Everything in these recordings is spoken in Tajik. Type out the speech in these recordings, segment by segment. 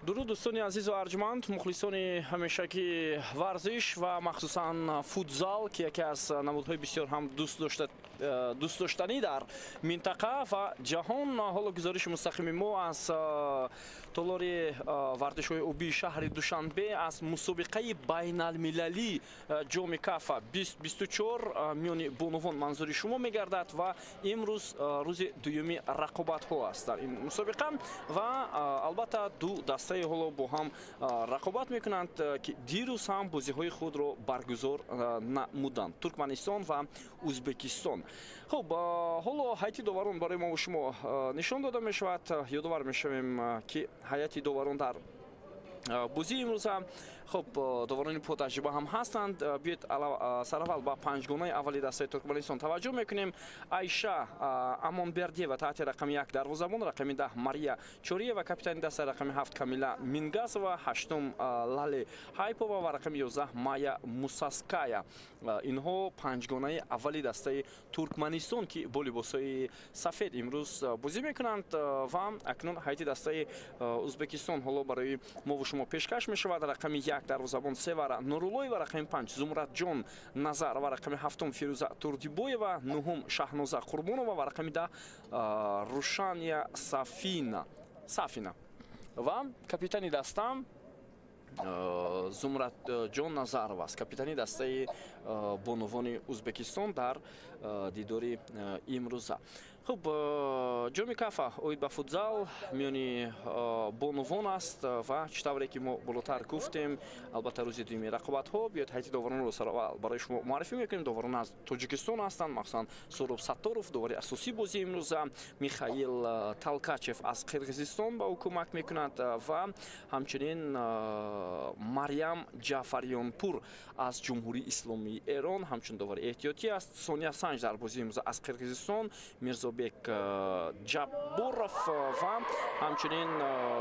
Дуруд дӯстони азизу арҷманд, мухлисони ҳамешагии варзиш ва махсусан футзал, ки яке аз намудҳои бисёр ҳам дӯстдоштанӣ дар минтақа ва ҷаҳон. Ҳоло гузориши мустақими мо аз толори варзишҳои обии шаҳри Душанбе аз мусобиқаи байналмилалӣ ҷоми Кафа 2024 миёни бонувон манзури шумо мегардад ва имрӯз рӯзи дуюми рақобатҳо аст дар ин мусобиқа ва албатта ду дастаи ҳоло бо ҳам рақобат мекунанд, ки дирӯз ҳам бозиҳои худро баргузор намуданд: Туркманистон ва Ӯзбекистон. Хуб, ҳоло ҳайати доварон барои мо шумо нишон дода мешавад. Ёдовар мешавем, ки ҳайати доварон дар бозии имрӯза, хуб, доварони потаҷриба ҳам ҳастанд. Биёед сараввал ба панҷгонаи аввали дастаи Туркманистон таваҷҷӯҳ мекунем. Айша Амонбердиева таҳти рақами 1 дарвозабон, рақами 10 Мария Чориева капитани даста, рақами 7 Камила Мингазова, 8 Лале Ҳайпова ва рақами 11 Майя Мусаская. Инҳо панҷгонаи аввали дастаи Туркманистон, ки бо либосҳои сафед имрӯз бозӣ мекунанд. Ва акнун ҳайати дастаи Ӯзбекистон ҳоло барои мо шумо пешкаш мешавад. Рақами 1 дарвозабон Севара Нуруллоева, рақами 5 Зумратҷон Назар ва рақами 7 Фирӯза Турдибоева, 9 Шаҳноза Қурбонова ва рақами 10 Рушания Сафина. Ва капитани даста Зумратҷон Назарова аст, капитани дастаи бонувони Ӯзбекистон дар дидори имрӯза. Хуб, ҷоми Кафа оид ба футзал миёни бонувон аст ва чӣ тавре ки мо болотар гуфтем, албатта рӯзи дуюми рақобатҳо. Биёед ҳайати доваронро сараввал барои шумо муаррифӣ мекунем. Доварон аз Тоҷикистон ҳастанд, махсусан Суроб Сатторов, довари асосии бозии имрӯза, Михаил Талкачев аз Қирғизистон ба ӯ кӯмак мекунад ва ҳамчунин Марьям Ҷаъфариёнпур аз Ҷумҳурии Исломии Эрон ҳамчун довари эҳтиётӣ аст. Сония Санҷ дар бозии имрӯза аз Қирғизистон, Мирзобек Ҷабборов ва ҳамчунин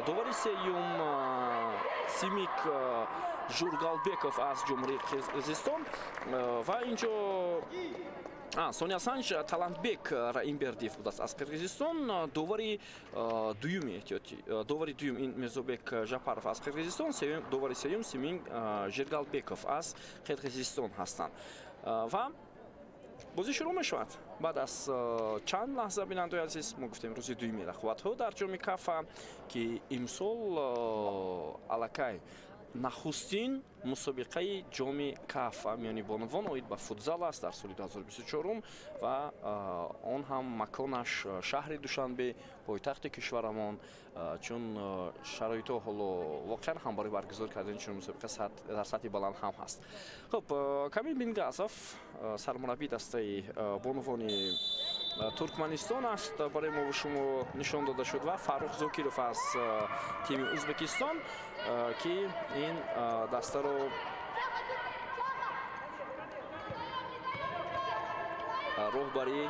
довари сеюм Симик Жургалбеков аз Ҷумҳурии Қирғизистон. Ва инҷо Сония Санҷ Талантбек Раимбердиев будааст аз Қирғизистон, довари дуюми эҳтиётӣ, довари дуюм ин Мирзобек Жапаров аз Қирғизистон, довари сеюм Симин Жиргалбеков аз Қирғизистон ҳастанд. Ва бозӣ шурӯъ мешавад баъд аз чанд лаҳза. Бинандои азиз, мо гуфтем рӯзи дуюми рақобатҳо дар ҷоми Кафа, ки имсол аллакай нахустин мусобиқаи ҷоми Кафа миёни бонувон оид ба футзал аст дар соли 2024 ва он ҳам маконаш шаҳри Душанбе, пойтахти кишварамон, чун шароитҳо ҳоло воқеан ҳам барои баргузор кардани чунин мусобиқа дар сатҳи баланд ҳам ҳаст. Хуб, Камил Мингазов сармураббии дастаи бонувони Туркманистон аст, барои мо шумо нишон дода шуд, ва Фаррух Зокиров аз тими Ӯзбекистон, ки ин дастаро роҳбарӣ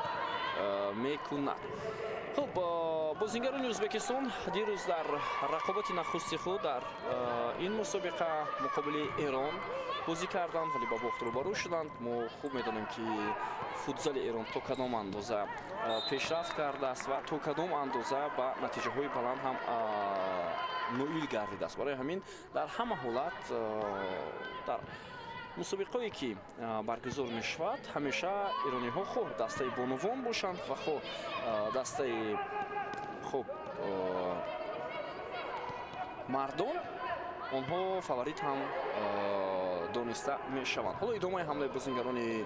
мекунад. Хуб, бозингарони Ӯзбекистон дирӯз дар рақобати нахусти худ дар ин мусобиқа муқобили Эрон бозӣ карданд, вале ба бохт рӯбарӯ шуданд. Мо хуб медонем, ки футзали Эрон то кадом андоза пешрафт кардааст ва то кадом андоза ба натиҷаҳои баланд ҳам ноил гардидааст. Барои ҳамин дар ҳама ҳолат дар мусобиқое ки баргузор мешавад, ҳамеша эрониҳо хоҳ дастаи бонувон бошанд ва хоҳ дастаи хуб мардон, онҳо фаворит ҳам дониста мешаванд. Ҳоло идомаи ҳамлаи бозингарони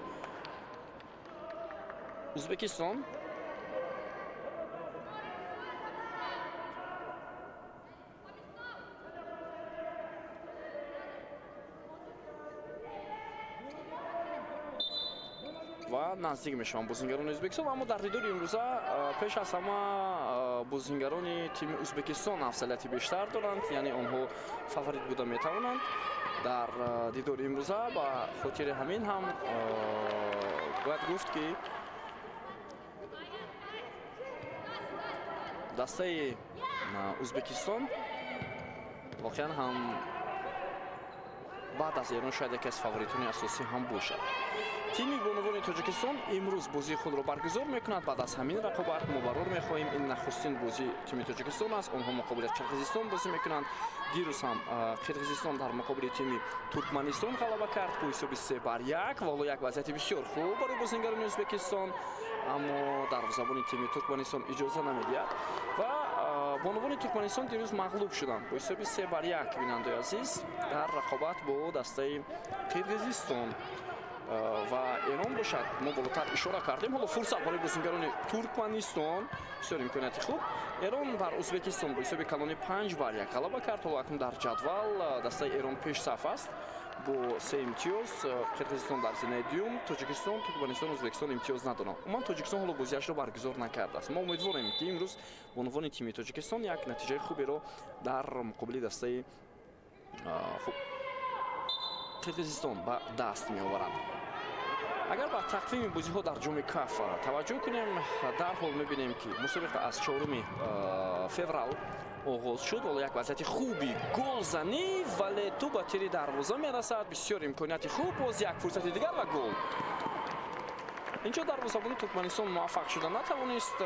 Ӯзбекистон. Ва наздик мешаванд бозингарони Ӯзбекистон, аммо дар дидори имрӯза пеш аз ҳама бозингарони тими Ӯзбекистон афзалияти бештар доранд, яъне онҳо фаворит буда метавонанд дар дидори имрӯза. Ба хотири ҳамин ҳам бояд гуфт, ки дастаи Ӯзбекистон воқеан ҳам Баъд аз Эрон шояд яке аз фаворитони асосӣ ҳам бошад. Тими бонувони Тоҷикистон имрӯз бозии худро баргузор мекунад. Баъд аз ҳамин рақобат мо барор мехоҳем. Ин нахустин бозии тими Тоҷикистон аст. Онҳо муқобили Қирғизистон бозӣ мекунанд. Дирӯз ҳам Қирғизистон дар муқобили тими Туркманистон ғалаба кард бо ҳисоби 3-1 ва ҳоло як вазъияти бисёр хуб барои бозингарони Ӯзбекистон, аммо дарвозабони тими Туркманистон иҷоза намедиҳад ва бонувони Туркманистон дирӯз мағлуб шуданд бо ҳисоби 3-1, бинандаи азиз, дар рақобат бо дастаи Қирғизистон. Ва Эрон бошад, мо болотар ишора кардем. Ҳоло фурсат барои бозингарони Туркманистон, бисёр имконияти хуб. Эрон бар Ӯзбекистон бо ҳисоби калони 5-1 ғалаба кард. Ҳоло акнун дар ҷадвал дастаи Эрон пешсаф аст бо 3 имтиёз. Қирғизистон дар зинаи дуюм, Тоҷикистон, Туркманистон, Ӯзбекистон имтиёз надоранд. Умуман Тоҷикистон ҳоло бозиашро баргузор накардааст. Мо умедворем, ки имрӯз бонувони тими Тоҷикистон як натиҷаи хуберо дар муқобили дастаи хуб Қирғизистон ба даст меоваранд. Агар ба тақвими бозиҳо дар ҷоми Каф таваҷҷӯҳ кунем, дарҳол мебинем, ки мусобиқа аз 4 феврал оғоз шуд. Ҳоло як вазъияти хуби голзанӣ, вале тӯп ба тири дарвоза мерасад. Бисёр имконияти хуб, боз як фурсати дигар ва гол. Инҷо дарвозабони Туркманистон муваффақ шуда натавонист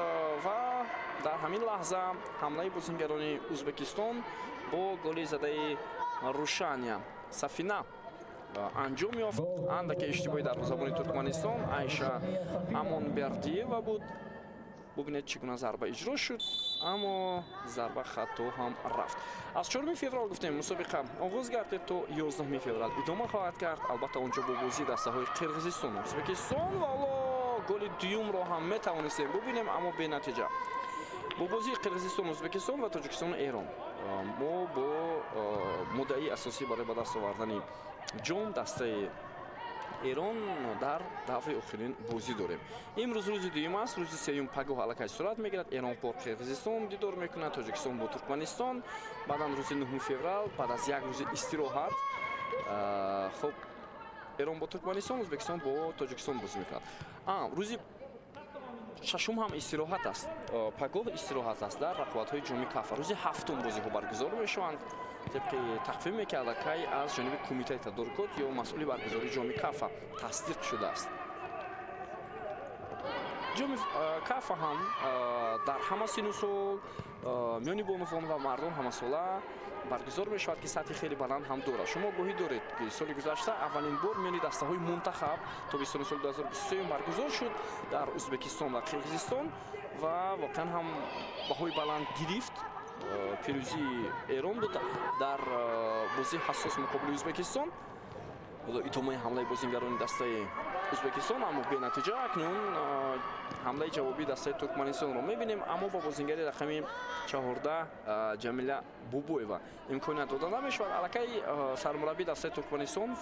ва дар ҳамин лаҳза ҳамлаи бозингарони Ӯзбекистон бо голи задаи Рушания Сафина анҷом ёфт. Андаке иштибоҳи дарвозабони Туркманистон Айша Амонбердиева буд. Бубинед, чӣ гуна зарба иҷро шуд, аммо зарба хато ҳам рафт. Аз 4 феврал гуфтем мусобиқа оғоз гардид, то 11 феврал идома хоҳад кард. Албатта онҷо бо бозии дастаҳои Қирғизистон ва Ӯзбекистон ва ҳоло голи дуюмро ҳам метавонистем бубинем, аммо бенатиҷа. Бо бозии Қирғизистон, Ӯзбекистон ва Тоҷикистону Эрон мо бо муддаии асосӣ барои ба даст овардани ҷом дастаи Эрон дар даври охирин бозӣ дорем. Имрӯз рӯзи дуюм аст, рӯзи сеюм пагоҳ аллакай сурат мегирад. Эрон бо Қирғизистон дидор мекунад, Тоҷикистон бо Туркманистон. Баъдан рӯзи 9 феврал, баъд аз як рӯзи истироҳат, хуб, Эрон бо Туркманистон, Ӯзбекистон бо Тоҷикистон бозӣ мекунад. Рӯзи шашум ҳам истироҳат аст, пагоҳ истироҳат аст дар рақобатҳои ҷоми Каф. Рӯзи ҳафтум бозиҳо баргузор мешаванд тибқи тақвиме, ки аллакай аз ҷониби кумитаи тадорукот ё масъули баргузории ҷоми Кафа тасдиқ шудааст. Ҷоми Кафа ҳам дар ҳама сину сол миёни бонувон ва мардон ҳамасола баргузор мешавад, ки сатҳи хеле баланд ҳам дорад. Шумо гоҳӣ доред, ки соли гузашта аввалин бор миёни дастаҳои мунтахаб тобистони соли 2023 баргузор шуд дар Ӯзбекистон ва Қирғизистон ва воқеан ҳам баҳои баланд гирифт. Пирӯзии Эрон буд дар бозии ҳассос муқобили Ӯзбекистон. Идомаи ҳамлаи бозингарони дастаи Ӯзбекистон, аммо бенатиҷа. Акнун ҳамлаи ҷавобии дастаи Туркманистонро мебинем, аммо бо бозингари рақами 14 Ҷамила Бубоева имконият дода намешавад. Аллакай сармураббии дастаи Туркманистон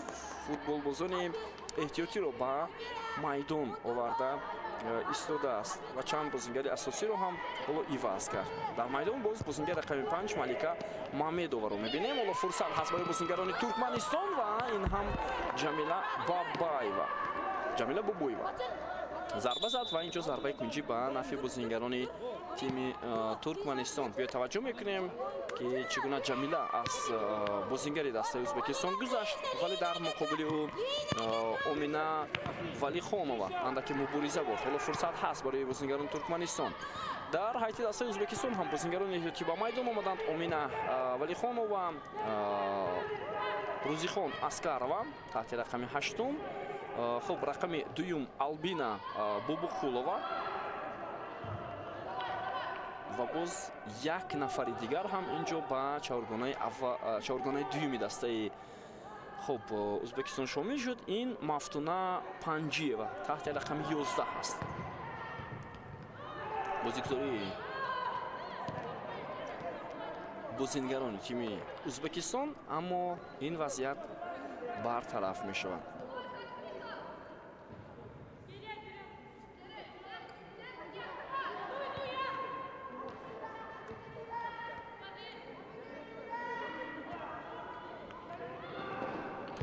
футболбозони эҳтиётиро ба майдон оварда истодааст ва чанд бозингари асосиро ҳам ҳоло иваз кард. Дар майдон боз бозингари рақами 5 Малика Мамедоваро мебинем. Ҳоло фурсат ҳаст барои бозингарони Туркманистон ва ин ҳам Ҷамила Бабаева, Ҷамила Бубоева зарба зад ва инҷо зарбаи кунҷӣ ба нафъи бозингарони тими Туркманистон. Биё таваҷҷӯҳ мекунем, ки чӣ гуна Ҷамила аз бозингари дастаи Ӯзбекистон гузашт, вале дар муқобили ӯ Омина Валихонова андаке мубориза бурд. Ҳоло фурсат ҳаст барои бозингарони Туркманистон. Дар ҳайати дастаи Ӯзбекистон ҳам бозингарони эҳтиётӣ ба майдон омаданд. Омина Валихонова, Рӯзихон Аскарова таҳти рақами 8, хуб, рақами дуюм Албина Бобоқулова ва боз як нафари дигар ҳам инҷо ба чаҳоргонаи дуюми дастаи хуб Ӯзбекистон шомил шуд. Ин Мафтуна Панҷиева таҳти рақами 11 аст. Бозигузории бозингарони тими Ӯзбекистон, аммо ин вазъият бартараф мешавад.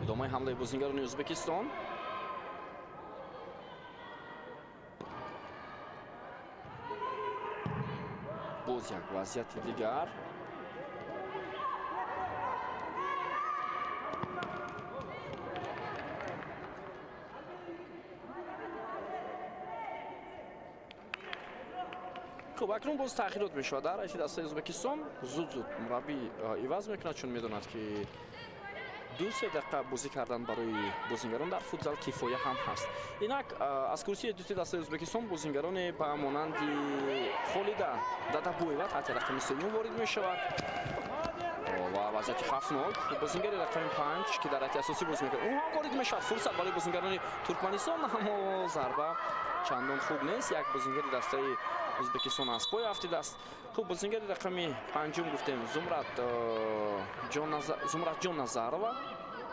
Идомаи ҳамлаи бозингарони Ӯзбекистон. Боз як вазъияти дигар. Хуб, акнун боз таъхирот мешавад дар ҳайати дастаи Ӯзбекистон. Зуд-зуд мураббӣ иваз мекунад, чун медонад, ки 2-3 дақиқа бозӣ кардан барои бозингарон дар футзал кифоя ҳам ҳаст. Инак аз курсии дути дастаи Ӯзбекистон бозингароне ба монанди Холида Дадабоева таҳти рақами 3 ворид мешавад ва вазъияти хавфнок бозингари рақами 5, ки дар ҳайати асосӣ бозӣ мекунад, ӯ ҳам ворид мешавад. Фурсат барои бозингарони Туркманистон, аммо зарба чандон хуб нест. Як бозингари дастаи Ӯзбекистон аз пой афтидааст. Хуб, бозингари рақами 5 гуфтем Зумратҷон Назарова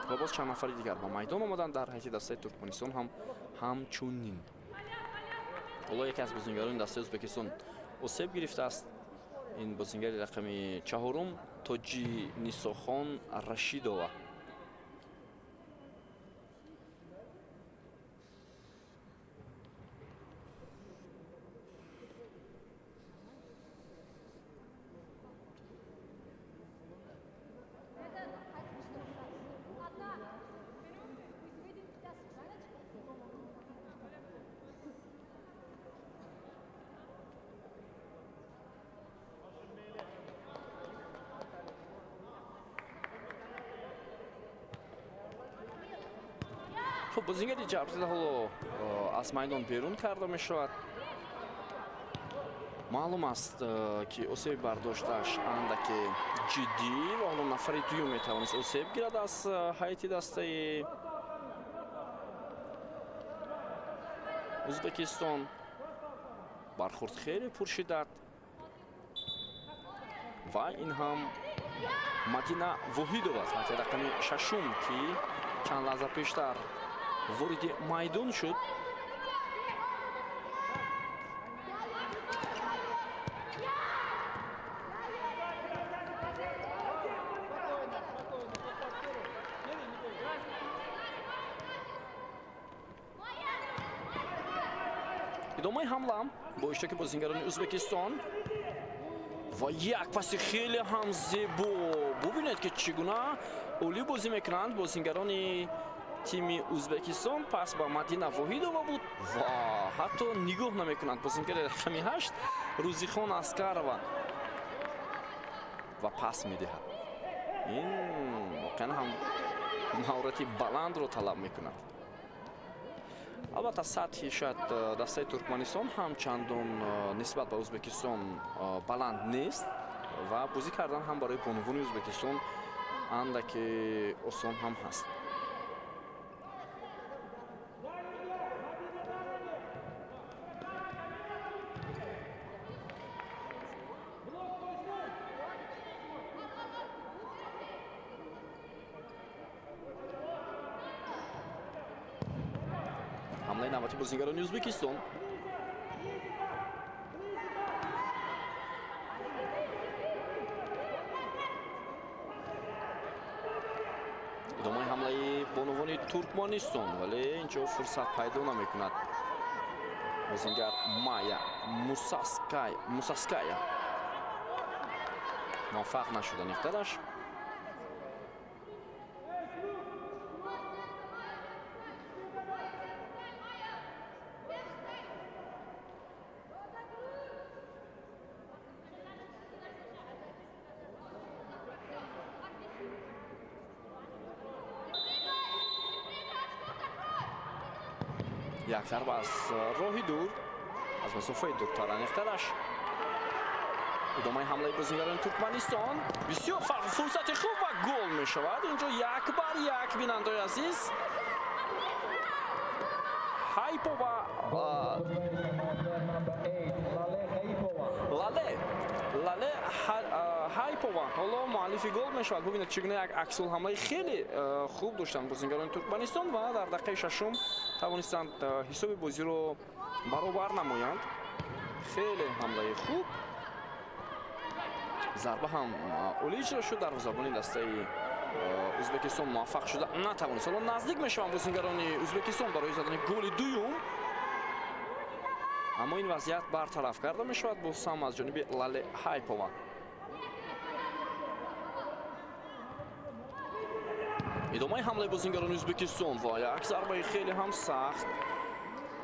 ва боз чанд нафари дигар ба майдон омаданд. Дар ҳайати дастаи Туркманистон ҳам ҳамчунин. Ҳоло яке аз бозингарони дастаи Ӯзбекистон осеб гирифтааст. Ин бозингари рақами 4 Тоҷи Нисохон Рашидова. Хуб, бозингари ҷабрдида ҳоло аз майдон берун карда мешавад. Маълум аст, ки осеби бардоштааш андаке ҷиддӣ ва ҳоло нафари дуюм метавонист осеб гирад аз ҳайати дастаи Ӯзбекистон. Бархӯрд хеле пуршиддат ва ин ҳам Мадина Воҳидова таҳти рақами 6, ки чанд лаҳза пештар вориди майдон шуд. Идомаи ҳамла бо иштироки бозингарони Ӯзбекистон ва як паси хеле ҳам зебо. Бубинед, ки чӣ гуна олӣ бозӣ мекунанд бозингарони тими Ӯзбекистон. Пас ба Мадина Воҳидова буд ва ҳатто нигоҳ намекунанд бозингари рақами 8 Рӯзихон Аскарова ва пас медиҳад. Ин воқеан ҳам маҳорати баландро талаб мекунад. Албатта, сатҳи шояд дастаи Туркманистон ҳам чандон нисбат ба Ӯзбекистон баланд нест ва бозӣ кардан ҳам барои бонувони Ӯзбекистон андаке осон ҳам ҳаст. Ҳамлаи навбати бозингарони Ӯзбекистон. Идомаи ҳамлаи бонувони Туркманистон, вале инҷо фурсат пайдо намекунад бозингар Майя Мусаская. Муваффақ нашуда ниқтараш. Як зарба аз роҳи дур, аз масофаи дуртар аниқтараш. Идомаи ҳамлаи бозингарони Туркманистон. Бисёр фурсати хуб ва гол мешавад. Инҷо 1-1, бинандаои азиз. Хайпова, Лале Хайпова ҳоло муаллифи гол мешавад. Бубинед, чӣ гуна як аксулҳамлаи хеле хуб доштанд бозингарони Туркманистон ва дар дақиқаи 6 тавонистанд ҳисоби бозиро баробар намоянд. Хеле ҳамлаи хуб. Зарба ҳам олӣ иҷро шуд. Дарвозабони дастаи Ӯзбекистон муваффақ шуда натавонист. Ҳоло наздик мешаванд бозингарони Ӯзбекистон барои задани голи дуюм, аммо ин вазъият бартараф карда мешавад боз ҳам аз ҷониби Лале Хайпова. Идомаи ҳамлаи бозингарони Ӯзбекистон ва як зарбаи хеле ҳам сахт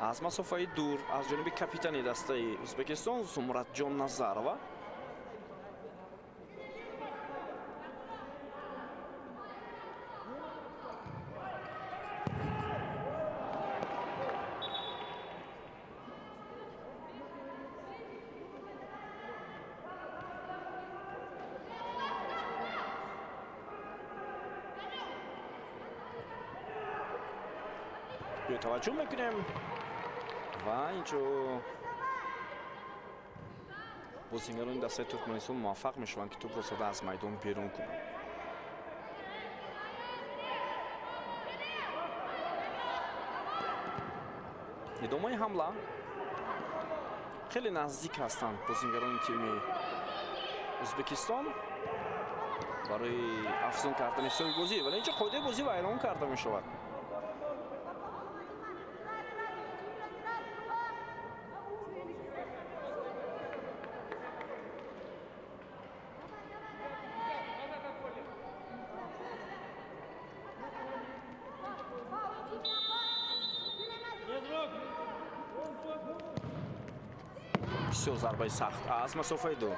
Аз масофаи дур аз ҷониби капитани дастаи Ӯзбекистон Зумратҷон Назарова. Таваҷҷӯҳ мекунем ва инҷо бозингарони дастаи Туркманистон муваффақ мешаванд, ки тӯбро зада аз майдон берун кунанд. Идомаи ҳамла, хеле наздик ҳастанд бозингарони тими Ӯзбекистон барои афзун кардани ҳисоби бозӣ, вале инҷо қоидаи бозӣ вайрон карда мешавад. Бисёр зарбаи сахт аз масофаи дур.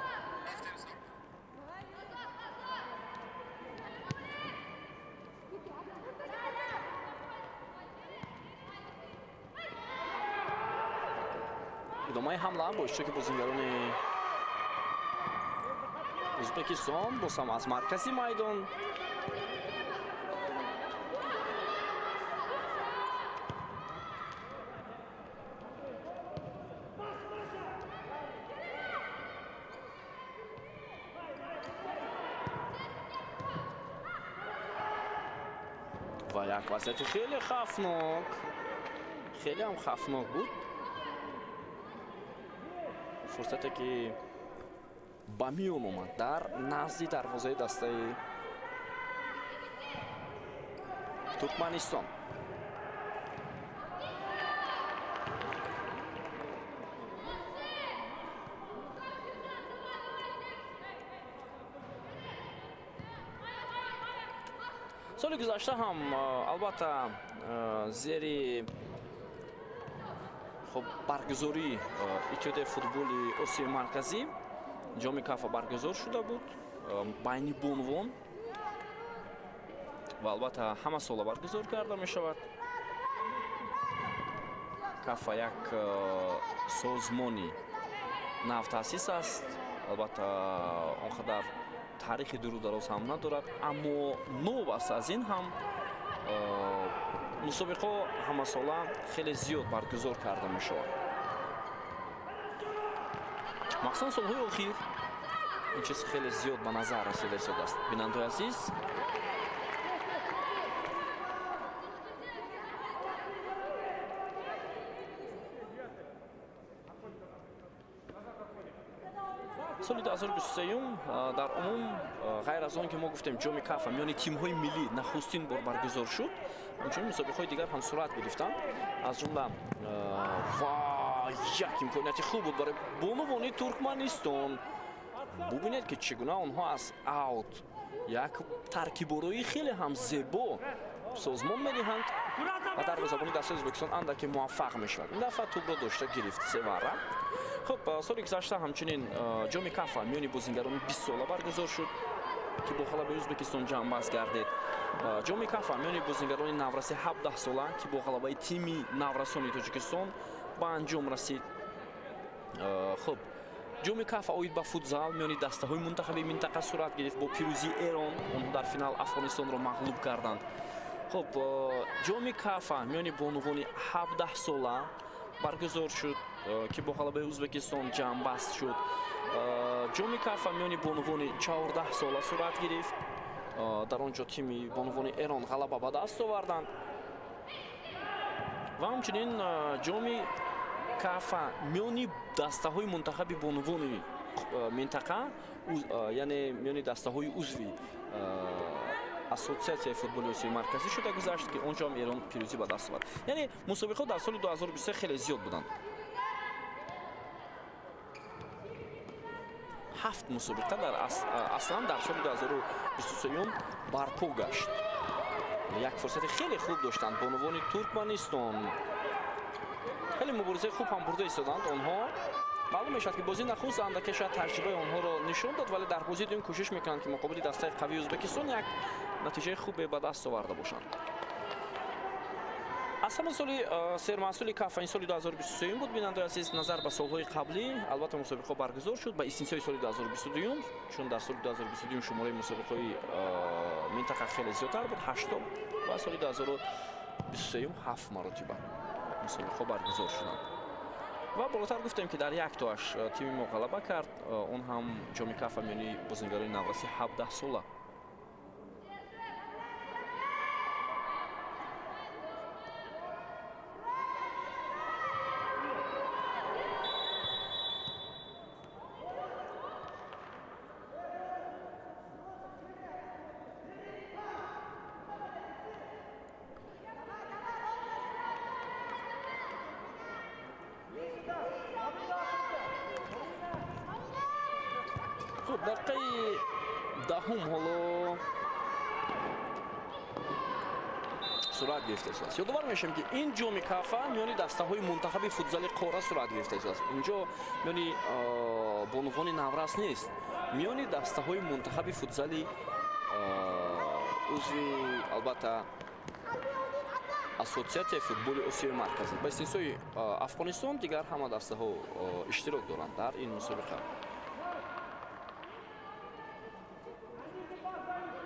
Идомаи ҳамла бо иштироки бозингарони Ӯзбекистон боз ҳам аз маркази майдон. Ва як вазъияти хеле хавфнок, хеле ҳам хавфнок буд. Фурсате ки ба миён омад дар назди дарвозаи дастаи Туркманистон. Соли гузашта ҳам албатта зери хоб баргузории Иттиҳодияи футболи Осиёи Марказӣ ҷоми Кафа баргузор шуда буд байни бонувон ва албатта ҳама сола баргузор карда мешавад. Кафа як созмони навтаъсис аст, албатта он қадар таърихи дуру дароз ҳам надорад, аммо новобаста аз ин ҳам мусобиқаҳо ҳамасола хеле зиёд баргузор карда мешавад. Махсусан солҳои охир ин чиз хеле зиёд ба назар расида истодааст. Бинандаои азиз, соли 2023 дар умум ғайр аз он ки мо гуфтем ҷоми Кафа миёни тимҳои миллӣ нахустин бор баргузор шуд, ҳамчунин мусобиқаҳои дигар ҳам сурат гирифтанд, аз ҷумла ва як имконияти хуб буд барои бонувони Туркманистон. Бубинед ки чӣ гуна онҳо аз аут як таркиборои хеле ҳам зебо созмон медиҳанд ва дарвозабони дастаи Ӯзбекистон андаке муваффақ мешавад. Ин дафъа тӯбро дошта гирифт Севара. Хуб, соли гузашта ҳамчунин ҷоми Кафа миёни бозингарони 20 сола баргузор шуд, ки бо ғалабаи Ӯзбекистон ҷамъбаст гардид. Ҷоми Кафа миёни бозингарони навраси 17 сола, ки бо ғалабаи тими наврасони Тоҷикистон ба анҷом расид. Хуб, ҷоми Кафа оид ба футзал миёни дастаҳои мунтахаби минтақа сурат гирифт бо пирӯзии Эрон. Онҳо дар финал Афғонистонро мағлуб карданд. Хуб, ҷоми Кафа миёни бонувони 17 сола баргузор шуд, ки бо ғалабаи Ӯзбекистон ҷамъбаст шуд. Ҷоми Кафа миёни бонувони 14 сола сурат гирифт. Дар он ҷо тими бонувони Эрон ғалаба ба даст оварданд. Ва ҳамчунин ҷоми Кафа миёни дастаҳои мунтахаби бонувони минтақа, яъне миёни дастаҳои узви Ассотсиатсияи футболи Осиёи Марказӣ шуда гузашт, ки он ҷо ҳам Эрон пирӯзӣ ба даст овард. Яъне мусобиқаҳо дар соли 2023 хеле зиёд буданд. 7 мусобиқа дар аслан дар соли 2023 барпо гашт. Як фурсати хеле хуб доштанд бонувони Туркманистон. Хеле муборизаи хуб ҳам бурда истоданд онҳо. Маълум мешавад, ки бозии нахуст андаке шояд таҷрибаи онҳоро нишон дод, вале дар бозии дуюм кӯшиш мекунанд, ки муқобили дастаи қавии Ӯзбекистон як натиҷаи хубе ба даст оварда бошанд. Аз ҳамон соли сермаҳсули КАФА, ин соли 2023 буд, бинандаи азиз, назар ба солҳои қаблӣ албатта мусобиқаҳо баргузор шуд ба истиснои соли 2022, чун дар соли 2022 шумораи мусобиқаҳои минтақа хеле зиёдтар буд, 8 ва соли 2023 7 маротиба мусобиқаҳо баргузор шуданд. Ва болотар гуфтем, ки дар як тоаш тими мо ғалаба кард, он ҳам ҷоми КАФА миёни бозингарони навраси 17 сола. Хуб, дақиқаи даҳум ҳоло сурат гирифта истодааст. Ёдовар мешавем, ки ин ҷоми КАФА миёни дастаҳои мунтахаби футзали қора сурат гирифта истодааст. Инҷо миёни бонувони наврас нест, миёни дастаҳои мунтахаби футзали узви албатта ассотсиатсияи футболи Осиёи Марказӣ. Ба истиснои Афғонистон дигар ҳама дастаҳо иштирок доранд дар ин мусобиқа.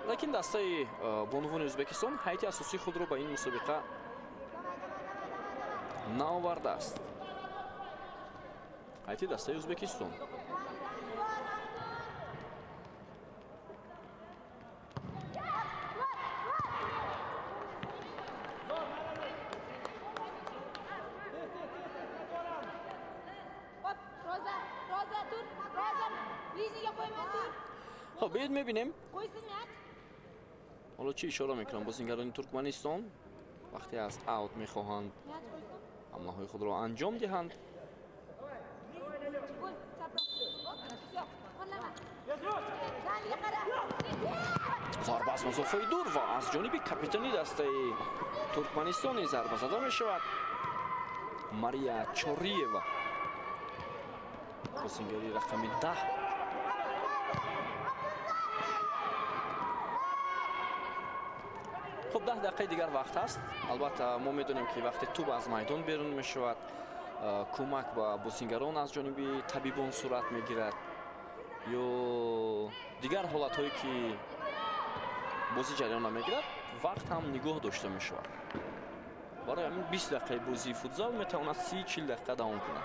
Лекин дастаи бонувони Ӯзбекистон ҳайати асосии худро ба ин мусобиқа наовардааст. Ҳайати дастаи Ӯзбекистон. Хоб, биёед мебинем ҳоло чӣ ишора мекунанд бозингарони Туркманистон вақте аз аут мехоҳанд ҳамлаҳои худро анҷом диҳанд. Зарба аз масофаи дур ва аз ҷониби капитани дастаи Туркманистон ин зарба зада мешавад. Мария Чориева, бозингари рақами 10. Хуб, 10 дақиқаи дигар вақт аст. Албатта мо медонем, ки вақте тӯб аз майдон берун мешавад, кӯмак ба бозингарон аз ҷониби табибон сурат мегирад ё дигар ҳолатҳое ки бозӣ ҷараён намегирад, вақт ҳам нигоҳ дошта мешавад. Барои ҳамин 20 дақиқаи бозии футзал метавонад 30-40 дақиқа давом кунад.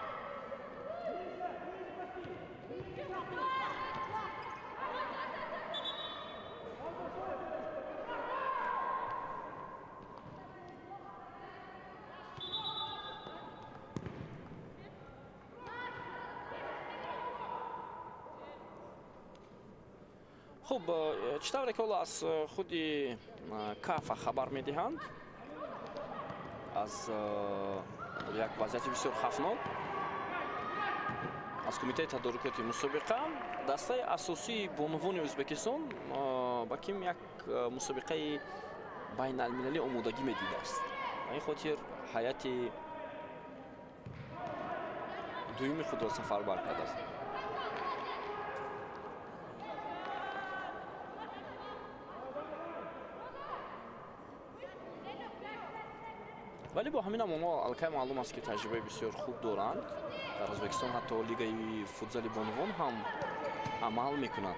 Хуб, чӣ тавре ки ҳоло аз худи КАФА хабар медиҳанд, аз як вазъияти бисёр хавфнок аз кумитаи тадорукоти мусобиқа, дастаи асосии бонувони Ӯзбекистон ба ким як мусобиқаи байналмилалӣ омодагӣ медидааст. Ба ин хотир ҳайати дуюми худро сафарбар кардааст. Вале бо ҳамин ҳам онҳо аллакай маълум аст, ки таҷрибаи бисёр хуб доранд. Дар Ӯзбекистон ҳатто лигаи футзали бонувон ҳам амал мекунад.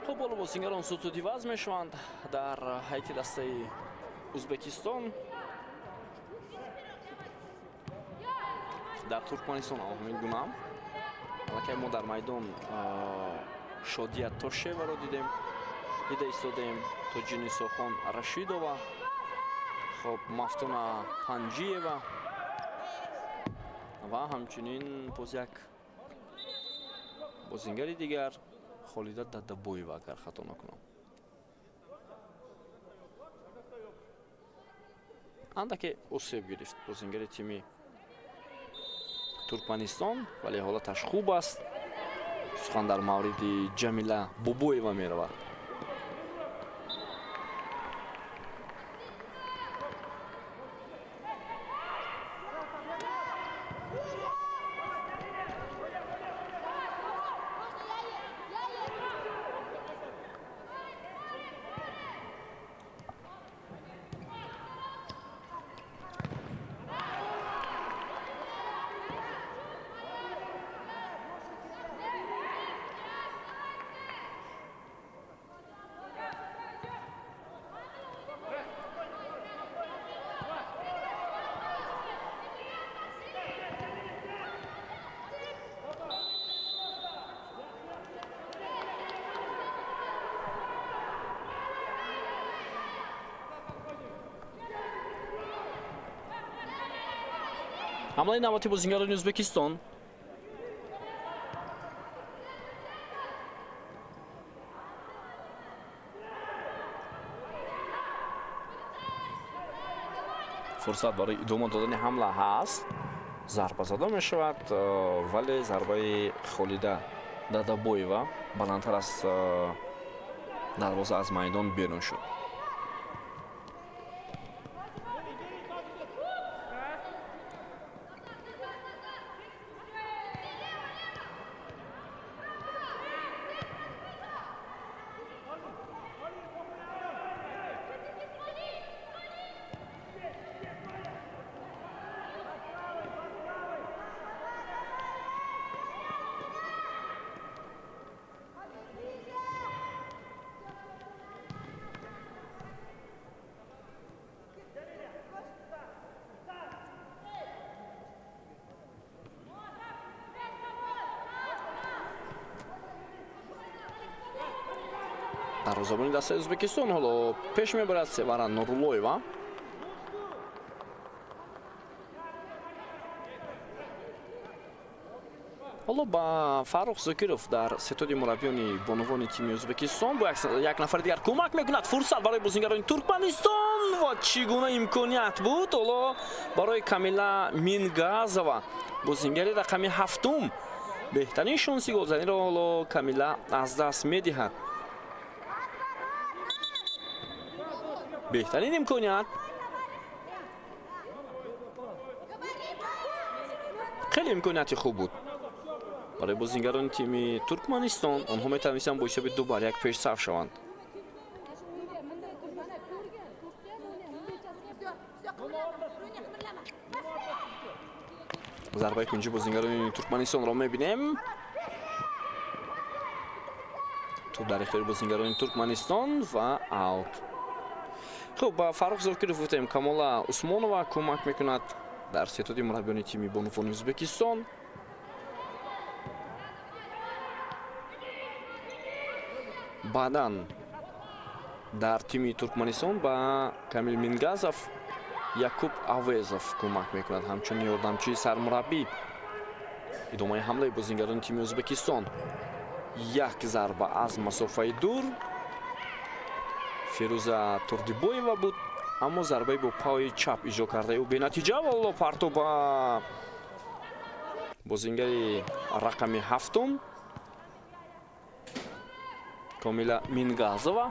Хуб, ҳоло бозингарон зудзудиваз мешаванд дар ҳайати дастаи Ӯзбекистон. Дар Туркманистон ҳамин гуна. Аллакай мо дар майдон Шодия Тошеваро дидем, дида истодаем Тоҷинисохон Рашидова, хоб Мафтуна Панҷиева ва ҳамчунин боз як бозингари дигар Холида Дадабоева, агар хато накунам. Андаке осеб гирифт бозингари тими Туркманистон, вале ҳолаташ хуб аст. Сухан дар мавриди Ҷамила Бобоева меравад. Ҳамлаи навбати бозингарони Ӯзбекистон. Фурсат барои идома додани ҳамла ҳаст. Зарба зада мешавад, вале зарбаи Холида Дадабоева баландтар аз дарвоза аз майдон берун шуд. Дарвозабони дастаи Ӯзбекистон ҳоло пеш мебарад Севара Нуруллоева. Ҳоло ба Фаррух Зокиров дар сетоди мураббиёни бонувони тими Ӯзбекистон бо як нафари дигар кӯмак мекунад. Фурсат барои бозингарони Туркманистон ва чӣ гуна имконият буд ҳоло барои Камила Мингазова, бозингари рақами ҳафтум. Беҳтарин шонси голзаниро ҳоло Камила аз даст медиҳад. Беҳтарин имконият, хеле имконияти хуб буд барои бозингарони тими Туркманистон. Онҳо метавонистанд бо ҳисоби 2-1 пешсаф шаванд. Зарбаи кунҷи бозингарони Туркманистонро мебинем. Тӯб дар ихтиёри бозингарони Туркманистон ва аут. Хуб, ба Фаррух Зокиров гуфтем, Камола Усмонова кӯмак мекунад дар сетоди мураббиёни тими бонувони Ӯзбекистон. Баъдан дар тими Туркманистон ба Камил Мингазов Якуб Авезов кӯмак мекунад, ҳамчун ёрдамчии сармураббӣ. Идомаи ҳамлаи бозингарони тими Ӯзбекистон. Як зарба аз масофаи дур Фирӯза Турдибоева буд, аммо зарбаи бо пои чап иҷро кардаи ӯ бенатиҷа. Валло парто ба бозингари рақами ҳафтум Комила Мингазова.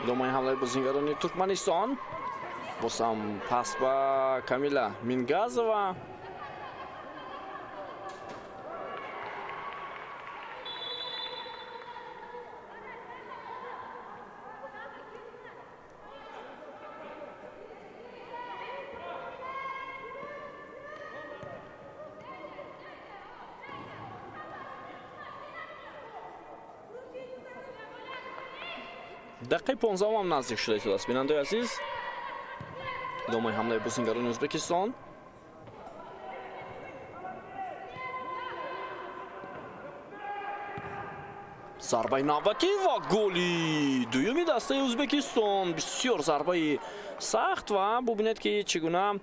Идомаи ҳамлаи бозингарони Туркманистон. Боз ҳам пас ба Камила Мингазова. Дақиқаи 15 ҳам наздик шуда истодааст, бинандаои азиз. Идомаи ҳамлаи бозингарони Ӯзбекистон. Зарбаи навбатӣ ва голи дуюми дастаи Ӯзбекистон. Бисёр зарбаи сахт ва бубинед, ки чӣ гуна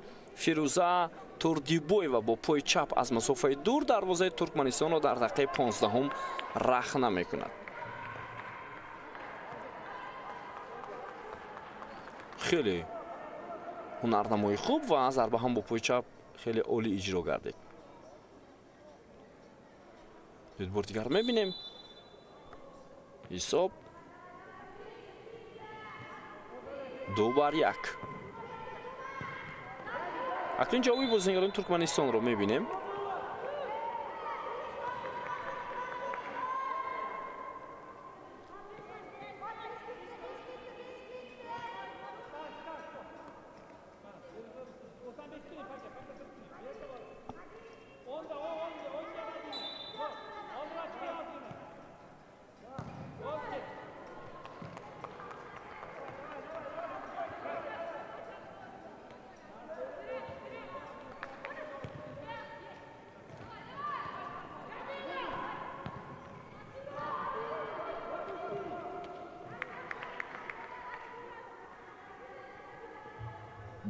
Фирӯза Турдибоева бо пои чап аз масофаи дур дарвозаи Туркманистонро дар дақиқаи 15-ум рахна мекунад. Хеле ҳунарнамои хуб ва зарба ҳам бо пои чап хеле олӣ иҷро гардид. Бор дигар мебинем, ҳисоб 2-1. Акнун ҷавоби бозингарони Туркманистонро мебинем.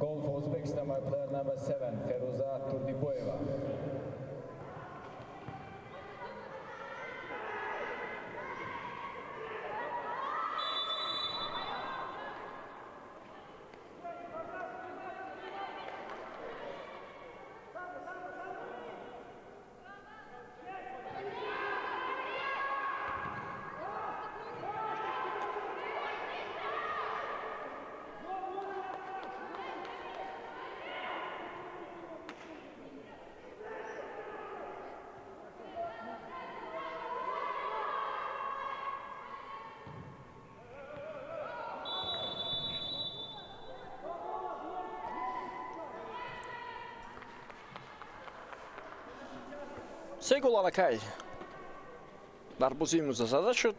Goal for Uzbekistan by player number 7, Feruza Turdiboeva. Се гол аллакай дар бозии имрӯза зада шуд.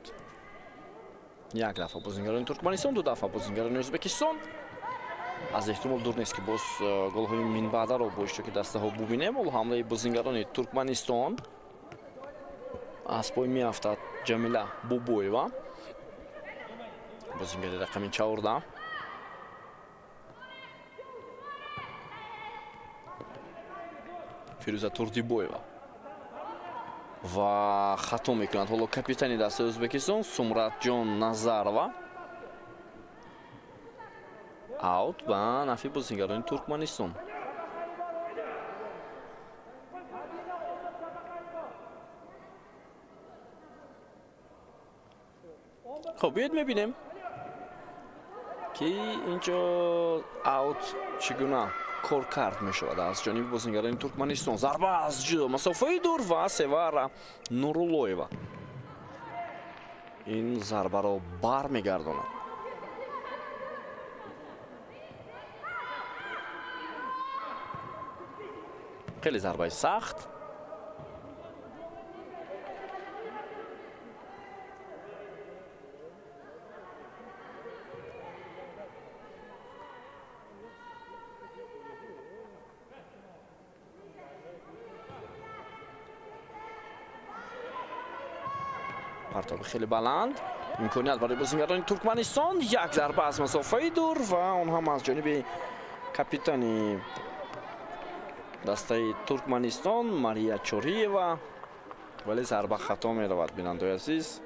Як дафъа бозингарони Туркманистон, ду дафъа бозингарони Ӯзбекистон. Аз эҳтимол дур нест, ки боз голҳои минбаъдаро бо иштироки дастаҳо бубинем. Ҳоло ҳамлаи бозингарони Туркманистон, аз пой меафтад Ҷамила Бобоева, бозингари рақами 14. Фирӯза Турдибоева ва хато мекунад ҳоло капитани дастаи Ӯзбекистон Сумратҷон Назарова. Аут ба нафи бозингарони Туркманистон. Хоб, биёед мебинем, ки инҷо аут чӣ гуна коркард мешавад аз ҷониби бозингарони Туркманистон. Зарба аз масофаи дур ва Севара Нуруллоева ин зарбаро бармегардонад. Хеле зарбаи сахт. Партоби хеле баланд, имконият барои бозингарони Туркманистон. Як зарба аз масофаи дур ва он ҳам аз ҷониби капитани дастаи Туркманистон Мария Чориева, вале зарба хато меравад, бинандои азиз.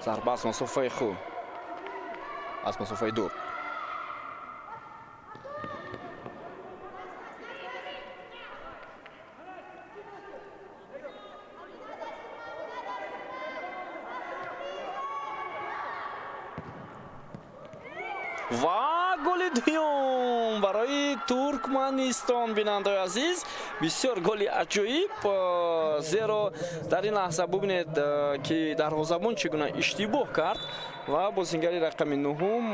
Зарба аз масофаи хуб, аз масофаи дур. Ва голи дуюм барои Туркманистон, бинандаои азиз. Бисёр голи аҷоиб, зеро дар ин лаҳза бубинед, ки дарвозабон чӣ гуна иштибоҳ кард. Ва бозингари рақами нуҳум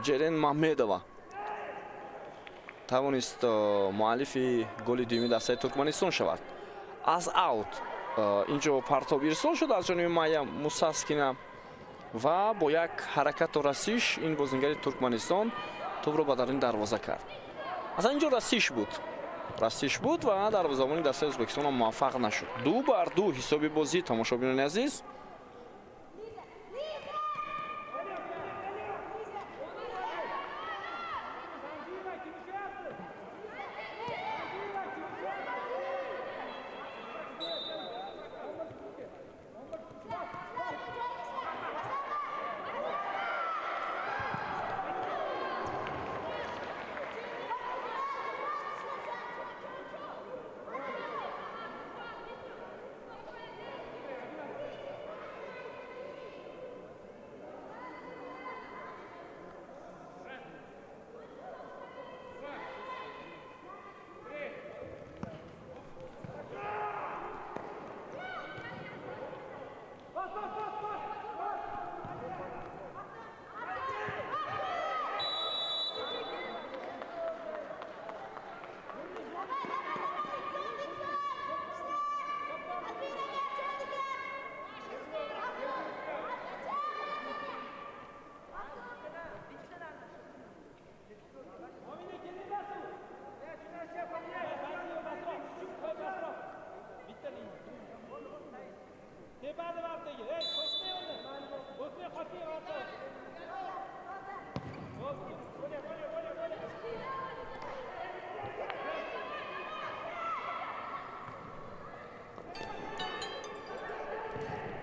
Ҷерен Маҳмедова тавонист муаллифи голи дуюми дастаи Туркманистон шавад. Аз аут инҷо партоб ирсол шуд аз ҷониби Майя Мусаскина ва бо як ҳаракату расиш ин бозингари Туркманистон тӯбро ба даруни дарвоза кард. Аслан инҷо расиш буд. Расиш буд ва дарвозабони дастаи Ӯзбекистон ҳам муваффақ нашуд. 2-2 ҳисоби бозӣ, тамошобинони азиз.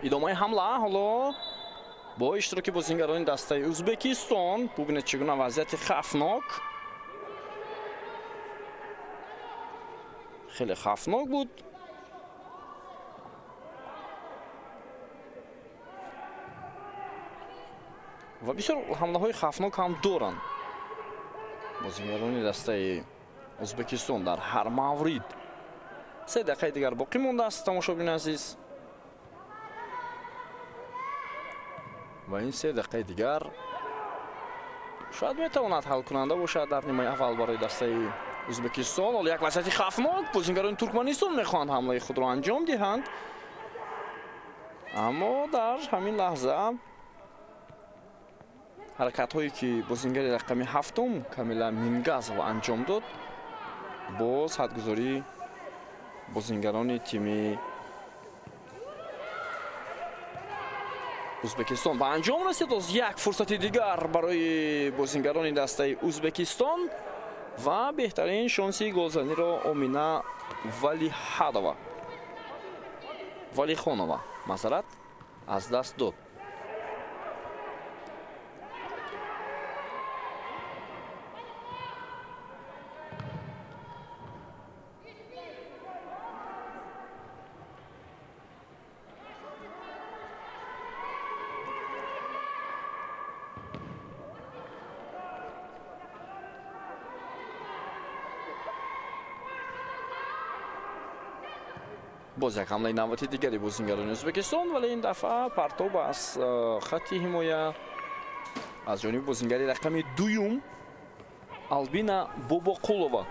Идомаи ҳамла ҳоло бо иштироки бозингарони дастаи Ӯзбекистон. Бубинед чӣ гуна вазъияти хавфнок, хеле хавфнок буд. Ва бисёр ҳамлаҳои хавфнок ҳам доранд бозингарони дастаи Ӯзбекистон дар ҳар маврид. 3 дақиқаи дигар боқӣ мондааст, тамошобини азиз. Ва ин 3 дақиқаи дигар шояд метавонад ҳалкунанда бошад дар нимаи аввал барои дастаи Ӯзбекистон. Ҳоло як вазъияти хавфнок, бозингарони Туркманистон мехоҳанд ҳамлаи худро анҷом диҳанд, аммо дар ҳамин лаҳза ҳаракатҳое ки бозингари рақами ҳафтум Камила Мингазова анҷом дод, боз ҳадгузории бозингарони тими Ӯзбекистон ба анҷом расид. Боз як фурсати дигар барои бозингарони дастаи Ӯзбекистон ва беҳтарин шонси голзаниро Омина Валихадова Валихонова масарат аз даст дод. Боз як ҳамлаи навбати дигари бозингарони Ӯзбекистон, вале ин дафъа партоб аз хатти ҳимоя аз ҷониби бозингари рақами дуюм Албина Бобоқулова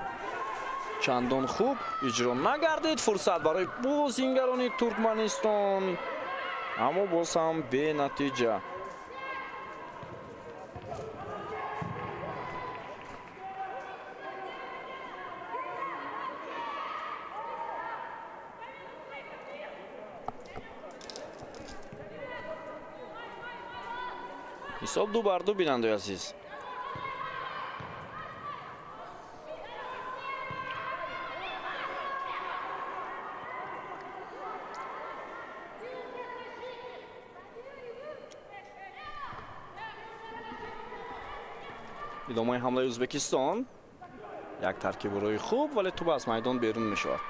чандон хуб иҷро нагардид. Фурсат барои бозингарони Туркманистон, аммо боз ҳам бенатиҷа. Ҳисоб 2-2, бинандаи азиз. Идомаи ҳамлаи Ӯзбекистон, як таркиби рӯи хуб, вале тӯб аз майдон берун мешавад.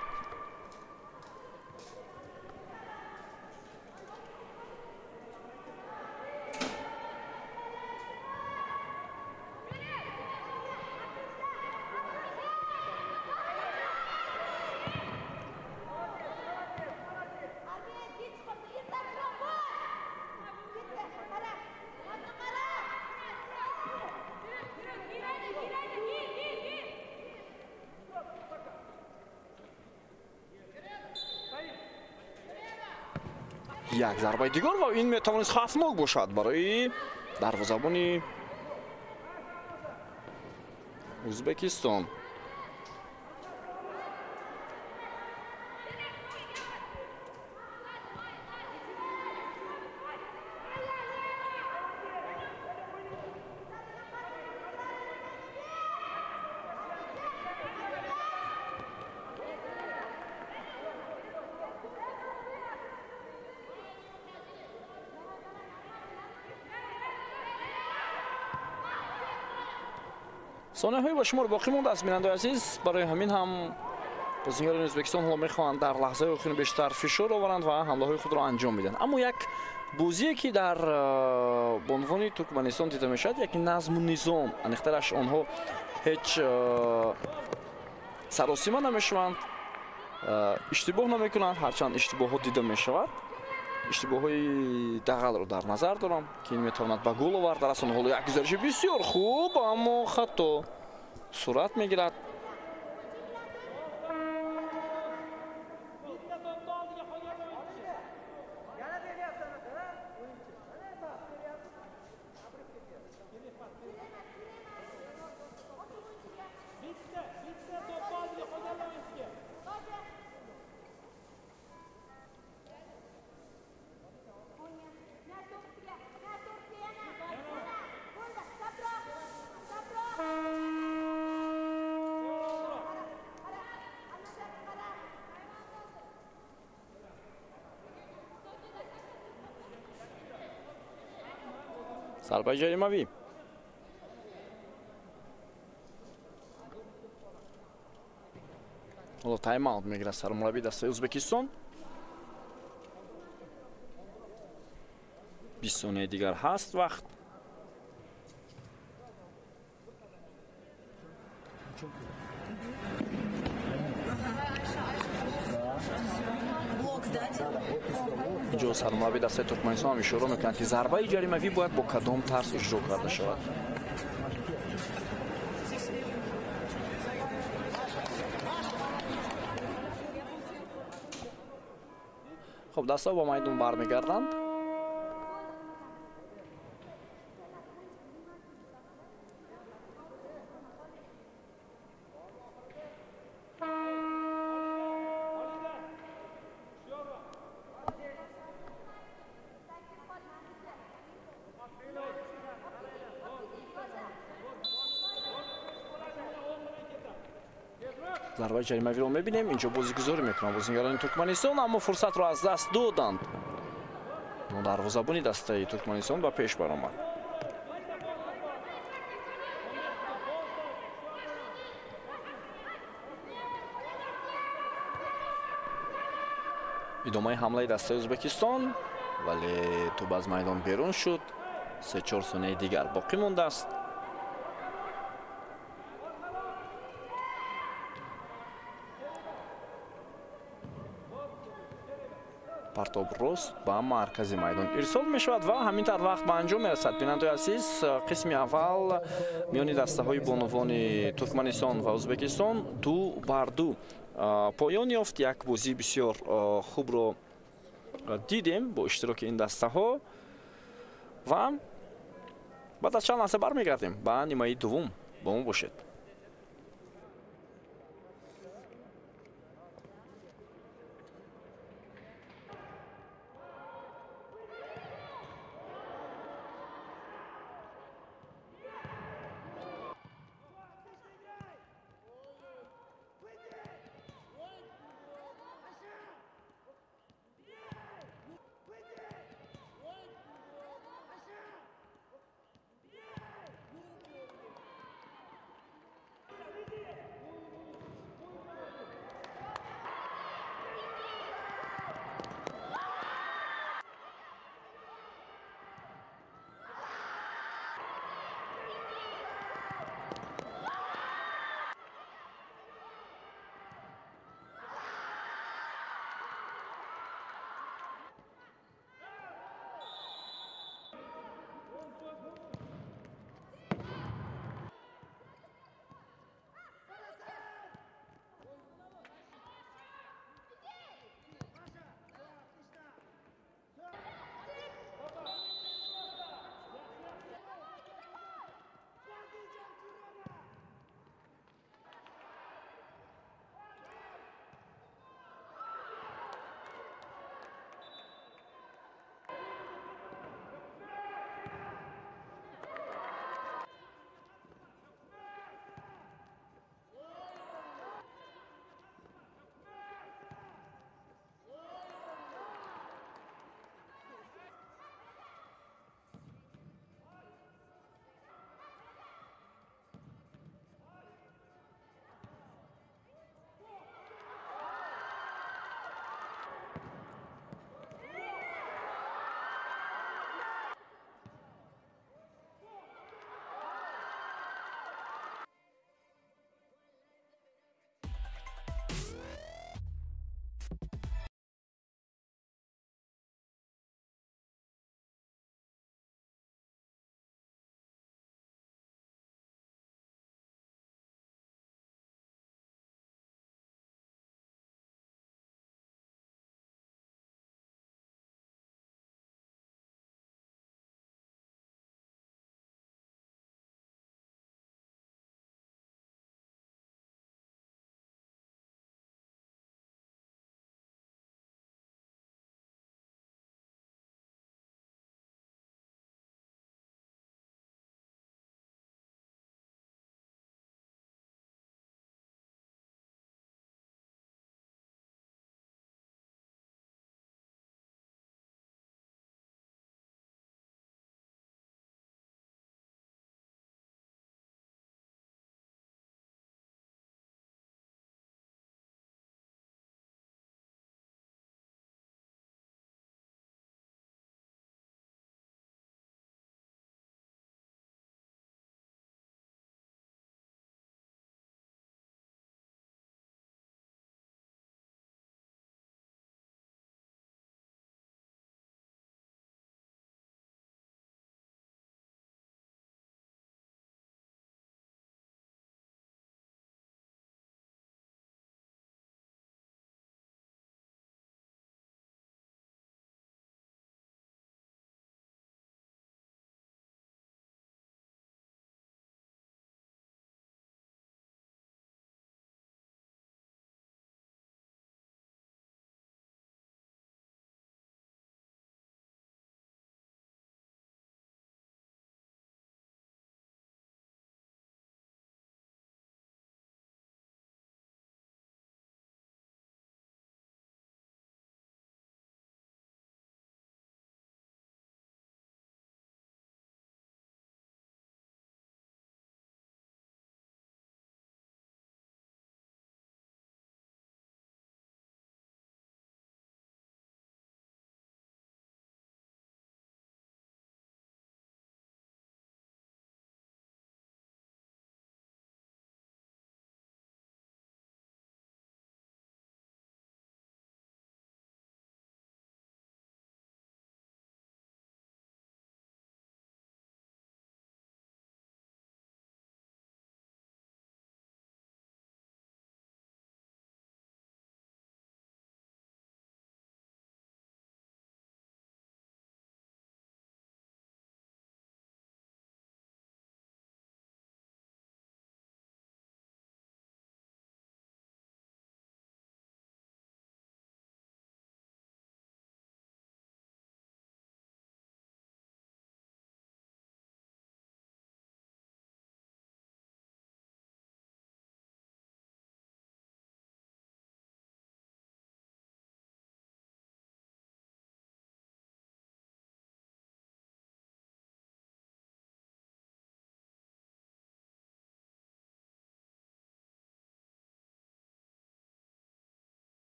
Як зарбаи дигар ва ин метавонист хавфнок бошад барои дарвозабони Ӯзбекистон. Сонияҳои ба шумор боқӣ мондааст, бинандаи азиз. Барои ҳамин ҳам бозигарони Ӯзбекистон ҳоло мехоҳанд дар лаҳзаи охирин бештар фишор оваранд ва ҳамлаҳои худро анҷом медиҳанд. Аммо як бозие ки дар бонувони Туркманистон дида мешавад, як назму низом, аниқтараш онҳо ҳеҷ саросима намешаванд, иштибоҳ намекунанд, ҳарчанд иштибоҳҳо дида мешавад. Иштибоҳҳои дағалро дар назар дорам, ки ин метавонад ба гол овард. Дар асон ҳоло як гузариши бисёр хуб, аммо хато сурат мегирад. Зарбаи ҷаримавӣ. Ҳоло тайм-аут мегирад сармураббии дастаи Ӯзбекистон. 20 сонияи дигар ҳаст вақт. Инҷо сармураббии дастаи Туркманистон ҳам ишора мекунад, ки зарбаи ҷаримавӣ бояд бо кадом тарз иҷро карда шавад. Хуб, дастаҳо ба майдон бармегарданд. Зарбаи ҷаримавиро мебинем. Инҷо бозигузорӣ мекунанд бозигарони Туркманистон, аммо фурсатро аз даст доданд. Дарвозабони дастаи Туркманистон ба пеш баромад. Идомаи ҳамлаи дастаи Ӯзбекистон, вале тӯб аз майдон берун шуд. 3-4 сонияи дигар боқӣ мондааст. Партоб рост ба маркази майдон ирсол мешавад ва ҳамин тавр вақт ба анҷом мерасад. Бинандаи азиз, қисми аввал миёни дастаҳои бонувони Туркманистон ва Ӯзбекистон 2-2 поён ёфт. Як бозии бисёр хубро дидем бо иштироки ин дастаҳо ва баъд аз чанд лаҳза бармегардем ба нимаи дуввум. Бо мо бошед.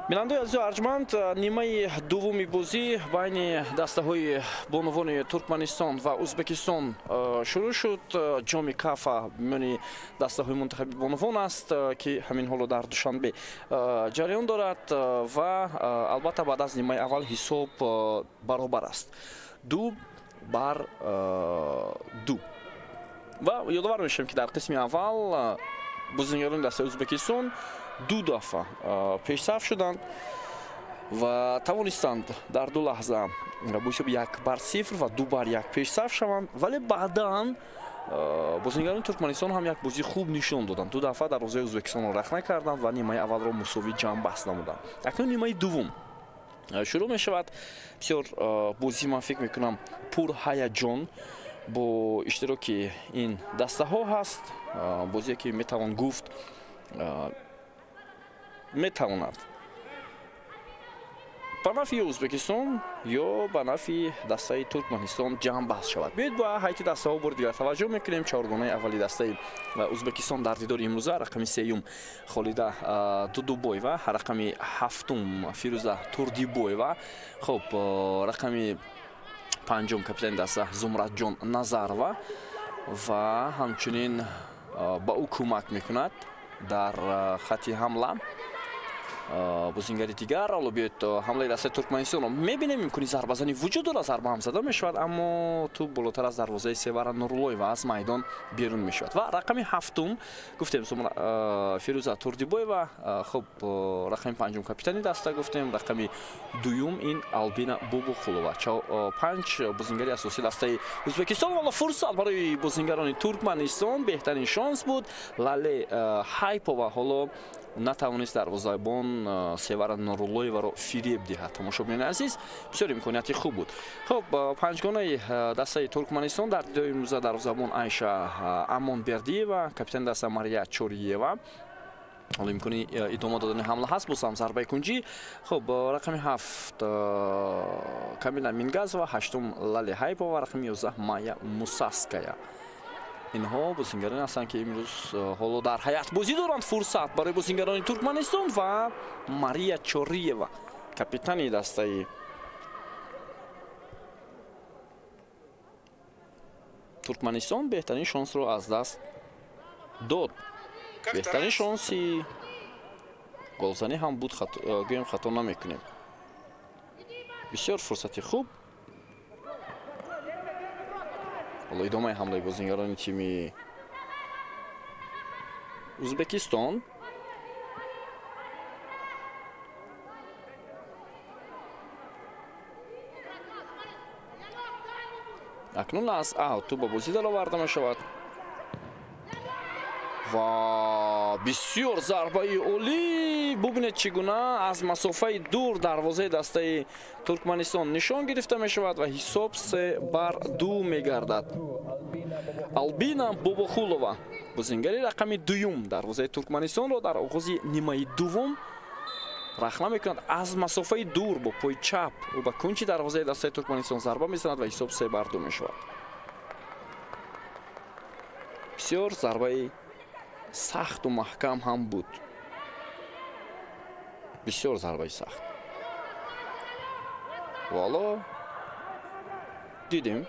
Бинандаи азизу арҷманд, нимаи дуввуми бозӣ байни дастаҳои бонувони Туркманистон ва Узбекистон шурӯъ шуд. Ҷоми Кафа миёни дастаҳои мунтахаби бонувон аст, ки ҳамин ҳоло дар Душанбе ҷараён дорад ва албатта баъд аз нимаи аввал ҳисоб баробар аст, 2-2. Ва ёдовар мешавем, ки дар қисми аввал бозингарони дастаи Узбекистон ду дафъа пешсаф шуданд ва тавонистанд дар ду лаҳза бо ҳисоби 1-0 ва 2-1 пешсаф шаванд, вале баъдан бозингарони Туркманистон ҳам як бозии хуб нишон доданд. Ду дафъа дарвозаи Узбекистонро рахна карданд ва нимаи аввалро мусовӣ ҷамъбаст намуданд. Акнун нимаи дуввум шурӯъ мешавад. Бисёр бозӣ, ман фикр мекунам, пурҳаяҷон бо иштироки ин дастаҳо ҳаст. Бозие ки метавон гуфт метавонад ба нафъи Узбекистон ё ба нафъи дастаи Туркманистон ҷамъбаст шавад. Биёед ба ҳайати дастаҳо бори дигар таваҷҷӯҳ мекунем. Чаҳоргонаи аввали дастаи Узбекистон дар дидори имрӯза: рақами сеюм Холида Дудубоева, рақами ҳафтум Фирӯза Турдибоева, хуб, рақами панҷум капитани даста Зумратҷон Назарова ва ҳамчунин ба ӯ кӯмак мекунад дар хати ҳамла бозингари дигар. Ҳоло биёед ҳамлаи дастаи Туркманистонро мебинем. Имкони зарбазанӣ вуҷуд дорад, зарба ҳам зада мешавад, аммо тӯб болотар аз дарвозаи Севара Нуруллоева аз майдон берун мешавад. Ва рақами ҳафтум гуфтем Фирӯза Турдибоева, хуб, рақами панҷум капитани даста гуфтем, рақами дуюм ин Албина Бобоқулова. Панҷ бозингари асосии дастаи Узбекистон. Валло фурсат барои бозингарони Туркманистон, беҳтарин шонс буд. Лале Ҳайпова ҳоло натавонист дарвозабон Севара Нуруллоеваро фиреб диҳад. Тамошобинони азиз, бисёр имконияти хуб буд. Хуб, панҷгонаи дастаи Туркманистон дар дидори имрӯза: дарвозабон Айша Амонбердиева, капитани даста Мария Чориева. Ҳоло имкони идома додани ҳамла ҳаст, боз ҳам зарбаи кунҷӣ. Хуб, рақами ҳафт Камила Мингазова, ҳаштум Лале Ҳайпова, рақами 11 Майя Мусаская. Инҳо бозингароне ҳастанд, ки имрӯз ҳоло дар ҳайат бозӣ доранд. Фурсат барои бозингарони Туркманистон ва Мария Чориева, капитани дастаи Туркманистон, беҳтарин шонсро аз даст дод. Беҳтарин шонси голзанӣ ҳам буд, гӯем хато намекунем. Бисёр фурсати хуб. Ҳоло идомаи ҳамлаи бозингарони тими Узбекистон. Акнун аз аут тӯб ба бозӣ дароварда мешавад ва бисёр зарбаи олӣ. Бубинед, чӣ гуна аз масофаи дур дарвозаи дастаи Туркманистон нишон гирифта мешавад ва ҳисоб 3-2 мегардад. Албина Бобохулова, бозингари рақами дуюм, дарвозаи Туркманистонро дар оғози нимаи дуввум рахна мекунад. Аз масофаи дур бо пои чап ӯ ба кунҷи дарвозаи дастаи Туркманистон зарба мезанад ва ҳисоб 3-2 мешавад. Бисёр зарбаи сахту маҳкам ҳам буд, бисёр зарбаи сахт. Вало дидем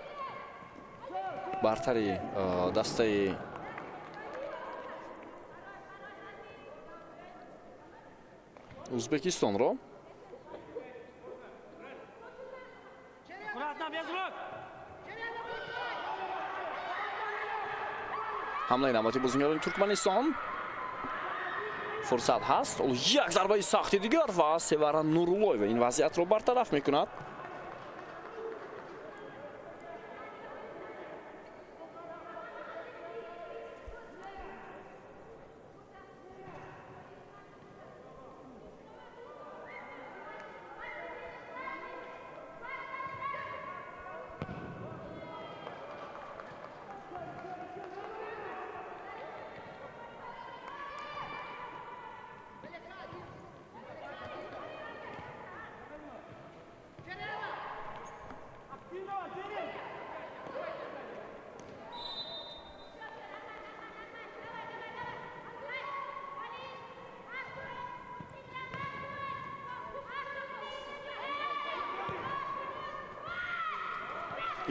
бартари дастаи Узбекистонро. Ҳамлаи навбати бозингарони Туркманистон. Фурсат ҳаст. Як зарбаи сахти дигар ва Севара Нуруллоева ин вазъиятро бартараф мекунад.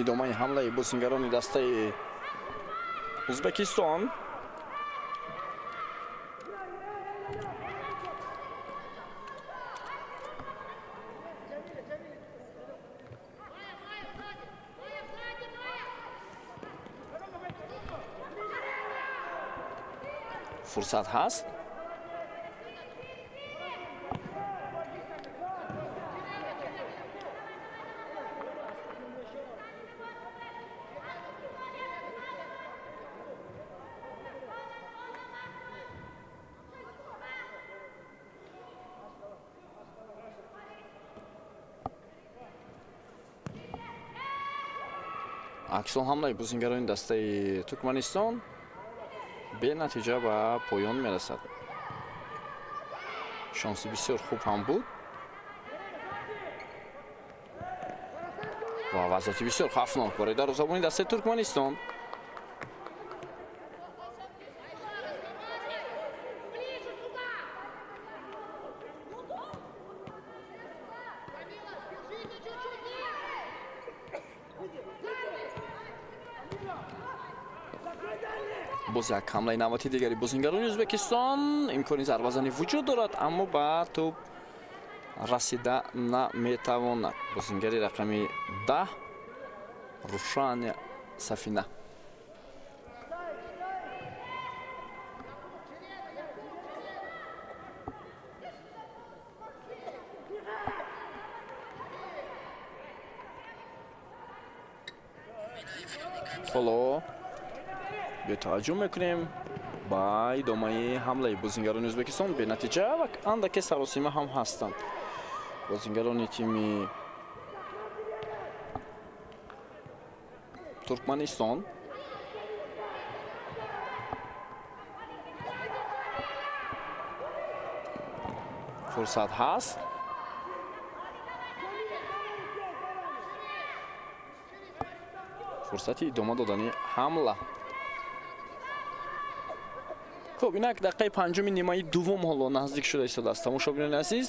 Идомаи ҳамлаи бозингарони дастаи Ӯзбекистон. Фурсат ҳаст. Аксол ҳамлаи бозингарони дастаи Туркманистон бенатиҷа ба поён мерасад. Шонси бисёр хуб ҳам буд ва вазъияти бисёр хавфнок барои дарвозабони дастаи Туркманистон. Боз як ҳамлаи навбати дигари бозингарони Ӯзбекистон. Имкони зарбазанӣ вуҷуд дорад, аммо ба тӯб расида наметавонад. Бозингари рақами 10 Рушания Сафина. Ҳоло бетаваҷҷӯҳ мекунем ба идомаи ҳамлаи бозингарони Ӯзбекистон бенатиҷа ва андаке саросима ҳам ҳастанд. Бозингарони тими Туркманистон. Фурсат ҳаст. Фурсати идома додани ҳамла. Хуб, инак дақиқаи панҷуми нимаи дуввум ҳоло наздик шуда истодааст. Тамошобинони азиз,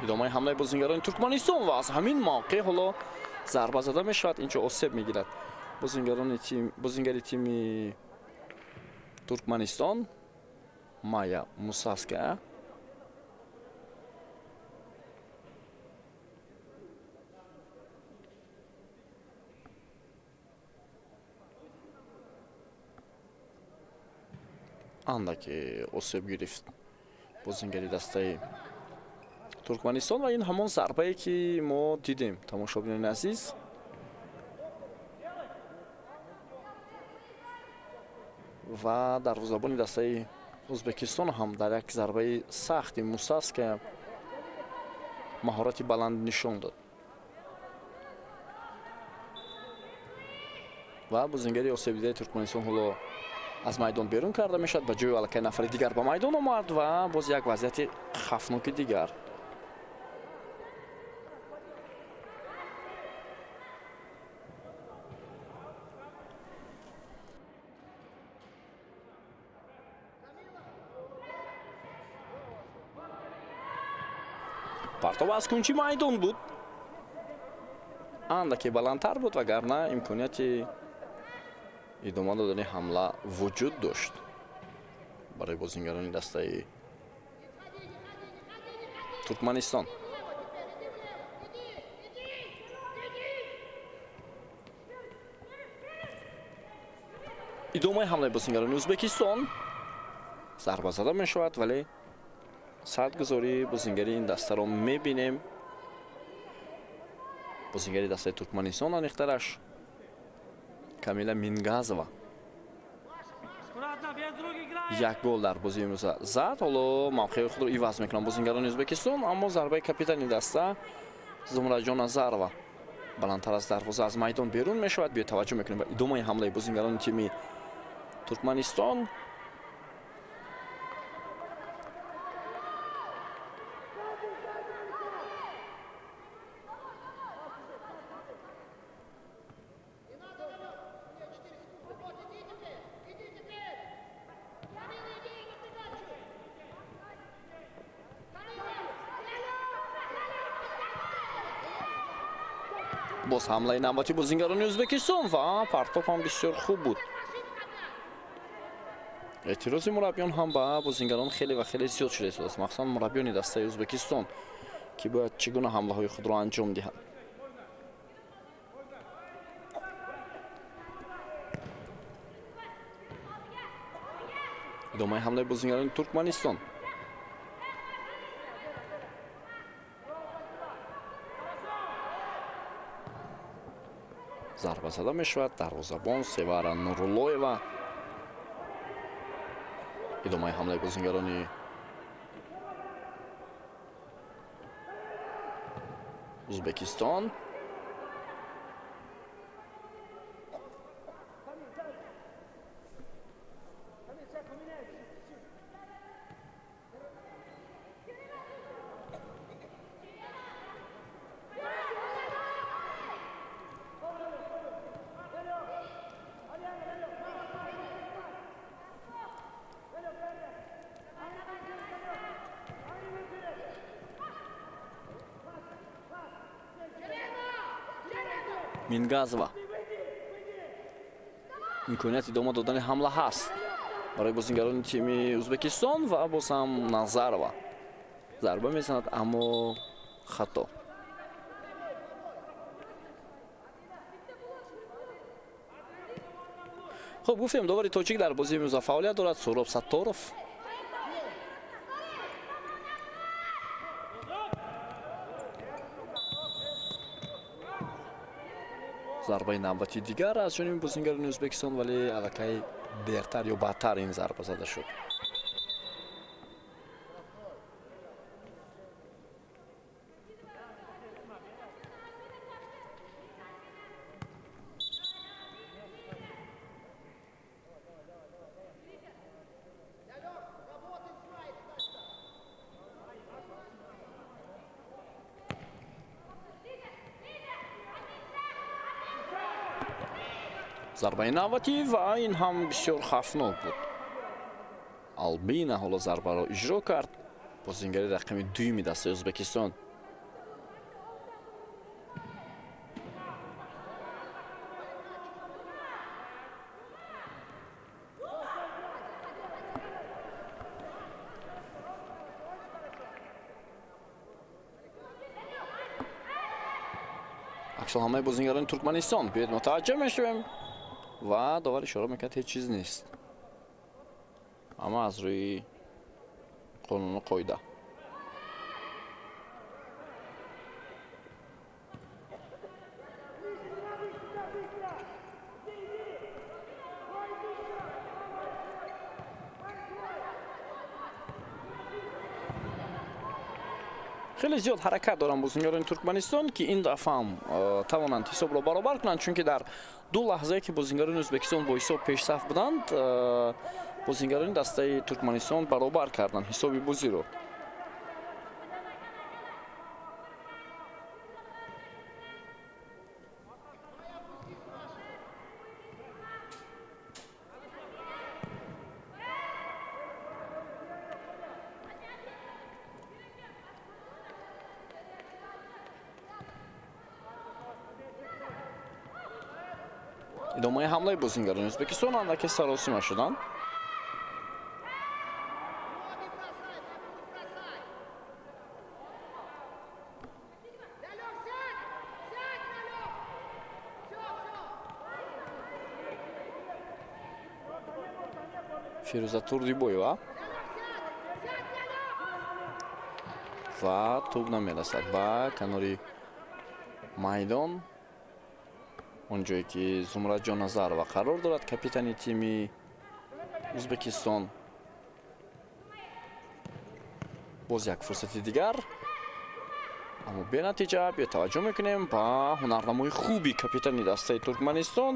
идомаи ҳамлаи бозингарони Туркманистон ва аз ҳамин мавқеъ ҳоло зарба зада мешавад. Инҷо осеб мегирад бозингари тими Туркманистон Майя Мусаская. Андаке осеб гирифт бозингари дастаи Туркманистон ва ин ҳамон зарбае ки мо дидем, тамошобинони азиз. Ва дарвозабони дастаи Ӯзбекистон ҳам дар як зарбаи сахти Мусаская маҳорати баланд нишон дод. Ва бозингари осебдидаи Туркманистон ҳоло аз майдон берун карда мешавад. Ба ҷои аллакай нафари дигар ба майдон омад ва боз як вазъияти хавфноки дигар. Партов аз кунчи майдон буд, андаке баландтар буд, вагарна имконияти идома додани ҳамла вуҷуд дошт барои бозингарони дастаи Туркманистон. Идомаи ҳамлаи бозингарони Ӯзбекистон зарба зада мешавад, вале садгузории бозингари ин дастаро мебинем. Бозингари дастаи Туркманистон аниқтараш Камила Мингазова як гол дар бозии имрӯза зад. Ҳоло мавқеи худро иваз мекунанд бозингарони Ӯзбекистон, аммо зарбаи капитани даста Зумраҷон Назарова баландтар аз дарвоза аз майдон берун мешавад. Биё таваҷҷӯҳ мекунем ба идомаи ҳамлаи бозингарони тими Туркманистон. Боз ҳамлаи навбати бозингарони Ӯзбекистон ва партоб ҳам бисёр хуб буд. Эътирози мураббиён ҳам ба бозингарон хеле ва хеле зиёд шуда истодааст, махсусан мураббиёни дастаи Ӯзбекистон, ки бояд чӣ гуна ҳамлаҳои худро анҷом диҳанд. Идомаи ҳамлаи бозингарони Туркманистон. Зарба зада мешавад, дарвозабон Севара Нуруллоева. Идомаи ҳамлаи бозингарони Ӯзбекистон. Мингазова. Имконияти идома додани ҳамла ҳаст барои бозингарони тими Ӯзбекистон ва боз ҳам Назарова зарба мезанад, аммо хато. Хуб, гуфтем, довари тоҷик дар бозии имрӯза фаъолият дорад Суҳроб Сатторов. Зарбаи навбати дигар аз ҷониби бозингарони Ӯзбекистон, вале аллакай дертар ё баъдтар ин зарба зада шуд. Зарбаи навбатӣ ва ин ҳам бисёр хавфнок буд. Албина ҳоло зарбаро иҷро кард. Бозингари рақами дуюми дастаи Ӯзбекистон. Аксулҳамлаи бозингарони Туркманистон. Биёед мутаваҷҷӯҳ мешавем ва довар ишора мекард, ҳеҷ чиз нест, аммо аз рӯи қонуну қоида. Хеле зиёд ҳаракат доранд бозингарони Туркманистон, ки ин дафъа ҳам тавонанд ҳисобро баробар кунанд, чунки дар ду лаҳзае ки бозингарони Ӯзбекистон бо ҳисоб пешсаф буданд, бозингарони дастаи Туркманистон баробар карданд ҳисоби бозиро. Идомаи ҳамлаи бозингарони Ӯзбекистон андаке саросима шуданд. Фирӯза Турдибоева ва тӯб намерасад ба канори майдон, он ҷое ки Зумраҷон Назарова қарор дорад, капитани тими Ӯзбекистон. Боз як фурсати дигар, аммо бенатиҷа. Биё таваҷҷӯҳ мекунем ба ҳунарнамои хуби капитани дастаи Туркманистон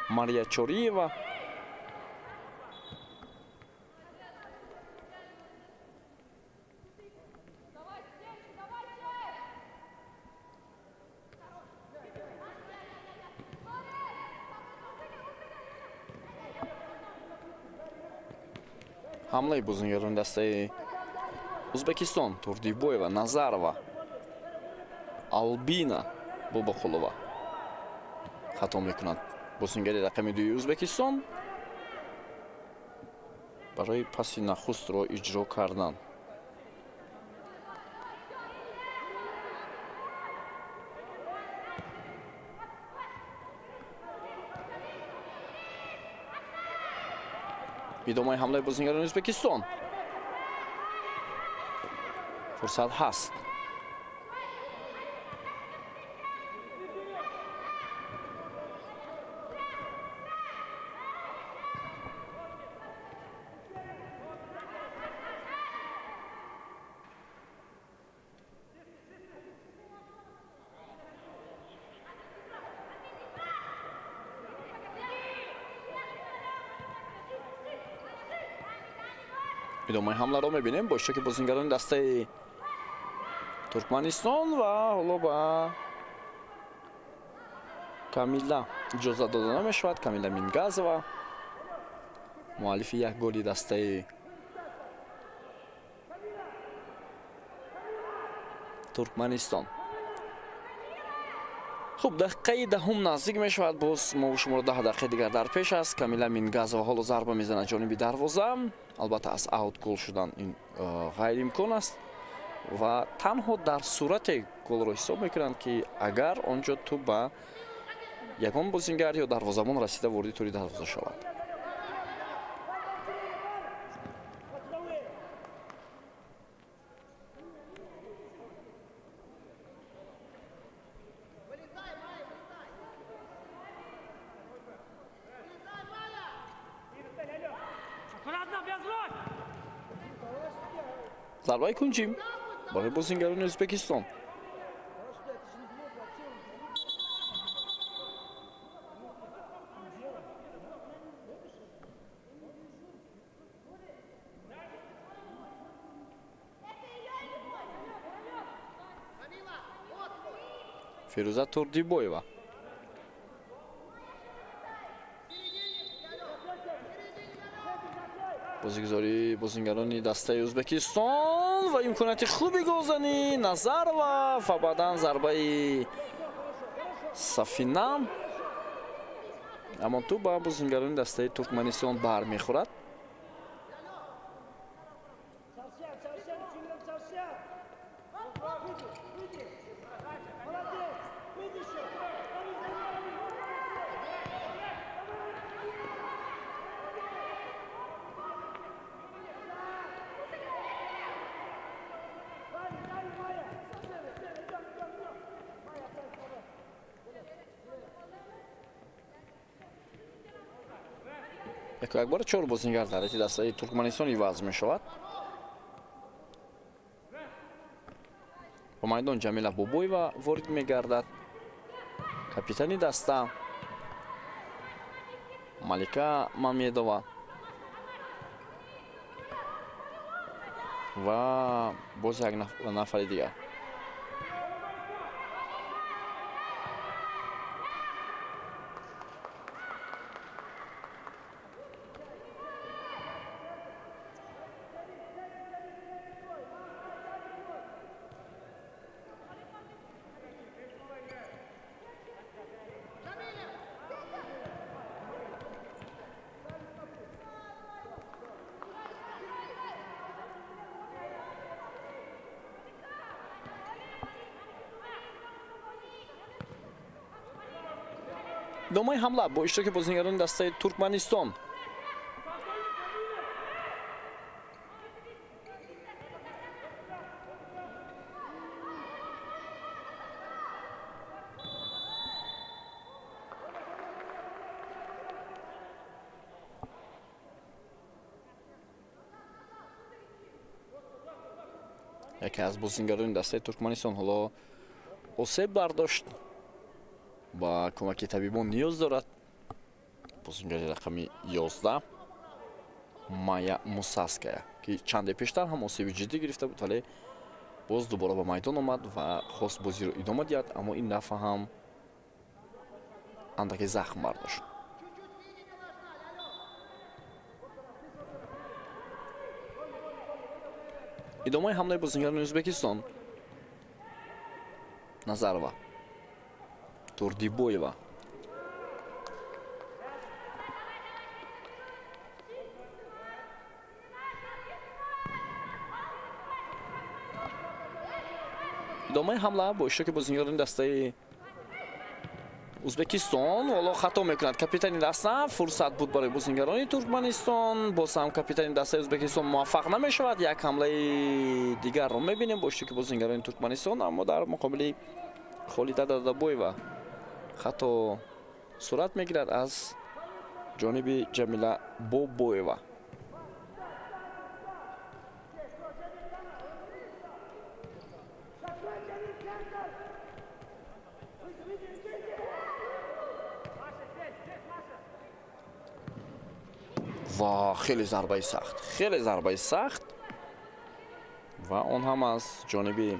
Мария Чориева. Ҳамлаи бозингарони дастаи Ӯзбекистон Турдибоева, Назарова, Албина Бобоқулова. Хато мекунад бозингари рақами 2 Ӯзбекистон барои паси нахустро иҷро кардан. Идомаи ҳамлаи бозингарони Ӯзбекистон. Фурсат ҳаст. Идомаи ҳамларо мебинем бо иштироки бозингарони дастаи Туркманистон ва ҳоло ба Камила иҷозат дода намешавад. Камила Мингазова, муаллифи як голи дастаи Туркманистон. Хуб, дақиқаи 10 наздик мешавад. Боз мо шуморо 10 дақиқаи дигар дар пеш аст. Камила Мингазова ҳоло зарба мезанад ҷониби дарвоза. Албатта аз аут гол шудан ин ғайриимкон аст ва танҳо дар сурате голро ҳисоб мекунанд, ки агар он ҷо тӯб ба ягон бозингар ё дарвозабон расида вориди тӯри дарвоза шавад. Зарбаи кунҷӣ барои бозингарони Ӯзбекистон. Фирӯза Турдибоева. Бозигузории бозингарони дастаи Ӯзбекистон ва имконияти хуби голзанӣ Назарова ва баъдан зарбаи Сафина. Аммо тӯб ба бозингарони дастаи Туркманистон бармехӯрад. Якбора 4 бозингар дар ҳайати дастаи Туркманистон иваз мешавад. Ба майдон Ҷамила Бобоева ворид мегардад. Капитани даста Малика Мамедова ва боз як нафари дигар. Идомаи ҳамла бо иштироки бозингарони дастаи Туркманистон. Яке аз бозингарони дастаи Туркманистон ҳоло осеб бардошт, ба кӯмаки табибон ниёз дорад. Бозингари рақами 11 Майя Мусаская, ки чанде пештар ҳам осеби ҷиддӣ гирифта буд, вале боз дубора ба майдон омад ва хост бозиро идома диҳад, аммо ин дафъа ҳам андаке захм бардошт. Идомаи ҳамлаи бозингарони Ӯзбекистон. Назарова, Турдибоева. Идомаи ҳамла бо иштироки бозингарони дастаи Узбекистон. Ҳоло хато мекунад капитани даста. Фурсат буд барои бозингарони Туркманистон. Боз ҳам капитани дастаи Узбекистон муваффақ намешавад. Як ҳамлаи дигарро мебинем бо иштироки бозингарони Туркманистон, аммо дар муқобили Холида Дадабоева хато сурат мегирад аз ҷониби Ҷамила Бобоева. Ва хеле зарбаи сахт, хеле зарбаи сахт ва он ҳам аз ҷониби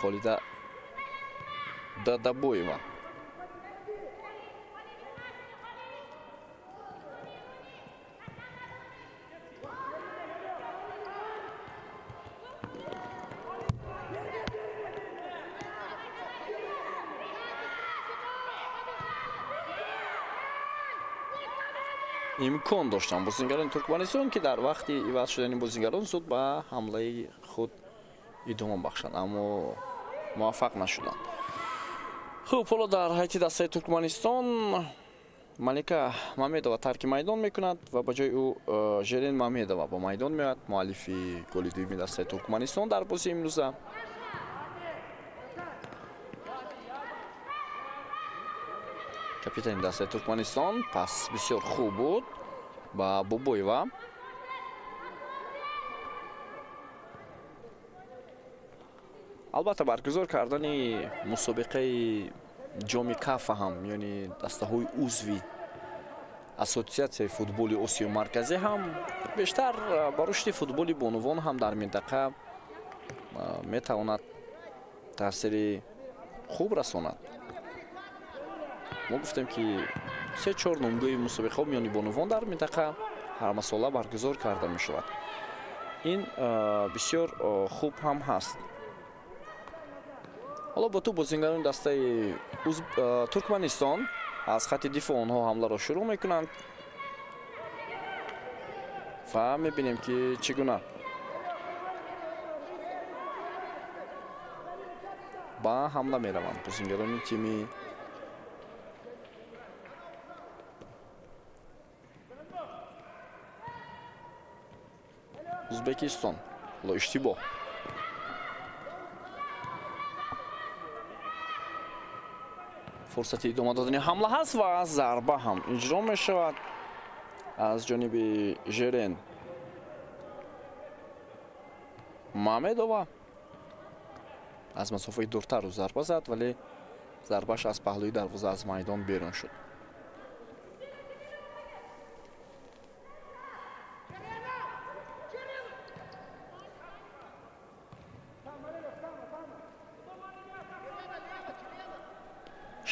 Холида Дадабоева. Имкон доштанд бозингарони Туркманистон, ки дар вақти иваз шудани бозингарон зуд ба ҳамлаи худ идома бахшанд, аммо муваффақ нашуданд. Хуб, ҳоло дар ҳайати дастаи Туркманистон Малика Мамедова тарки майдон мекунад ва ба ҷои ӯ Жерен Мамедова ба майдон меояд, муаллифи голи дуюми дастаи Туркманистон дар бозии имрӯза. Капитани дастаи Туркманистон пас бисёр хуб буд ба Бобоева. Албатта, баргузор кардани мусобиқаи ҷоми Кафа ҳам миёни дастаҳои узви Ассотсиатсияи футболи Осиёи Марказӣ ҳам бештар ба рушди футболи бонувон ҳам дар минтақа метавонад таъсири хуб расонад. Мо гуфтем, ки 3-4 номгӯи мусобиқаҳо миёни бонувон дар минтақа ҳармасола баргузор карда мешавад. Ин бисёр хуб ҳам ҳаст. Ҳоло бо ту бозингарони дастаи Туркманистон аз хати дифоъ онҳо ҳамларо шурӯъ мекунанд ва мебинем, ки чӣ гуна ба ҳамла мераванд бозингарони тими Узбекистон. Ҳоло иштибоҳ. Фурсати идома додани ҳамла ҳаст ва зарба ҳам иҷро мешавад аз ҷониби Жерен Мамедова. Аз масофаи дуртар ӯ зарба зад, вале зарбаш аз паҳлӯи дарвоза аз майдон берун шуд.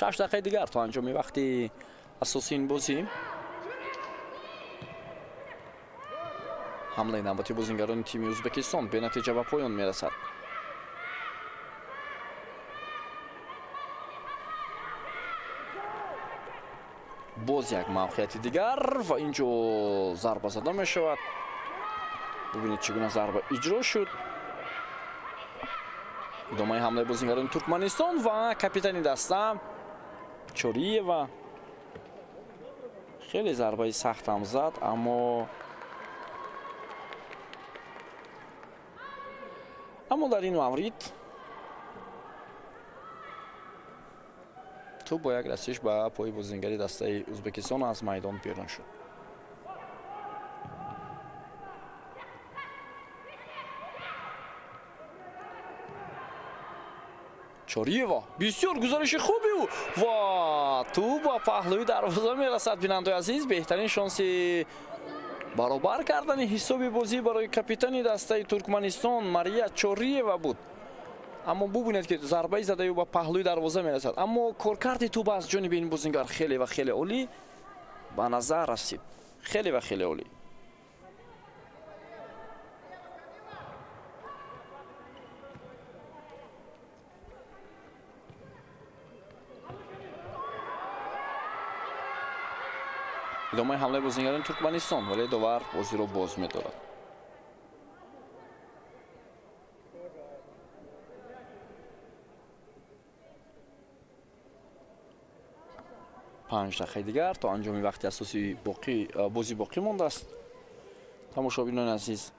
Шаш дақиқаи дигар то анҷоми вақти асосии ин бозӣ. Ҳамлаи навбати бозингарони тими Узбекистон бенатиҷа ба поён мерасад. Боз як мавқеияти дигар ва инҷо зарба зада мешавад. Бубинед, чӣ гуна зарба иҷро шуд. Идомаи ҳамлаи бозингарони Туркманистон ва капитани даста Чориева хеле зарбаи сахт ҳам зад, аммо дар ин маврид тӯб бо як расиш ба пои бозингари дастаи Узбекистон аз майдон берун шуд. Чориева бисёр гузариши хуби ӯ ва тӯб ба паҳлӯи дарвоза мерасад. Бинандаи азиз, беҳтарин шонси баробар кардани ҳисоби бозӣ барои капитани дастаи Туркманистон Мария Чориева буд. Аммо бубинед, ки зарбаи задаи ӯ ба паҳлӯи дарвоза мерасад, аммо коркарди тӯб аз ҷониби ин бозингар хеле ва хеле олӣ ба назар расид. Хеле ва хеле олӣ. Идомаи ҳамлаи бозингарони Туркманистон, вале довар бозиро боз медорад. 5 дақиқаи дигар то анҷоми вақти асосии бозӣ боқӣ мондааст. Тамошобинони азиз,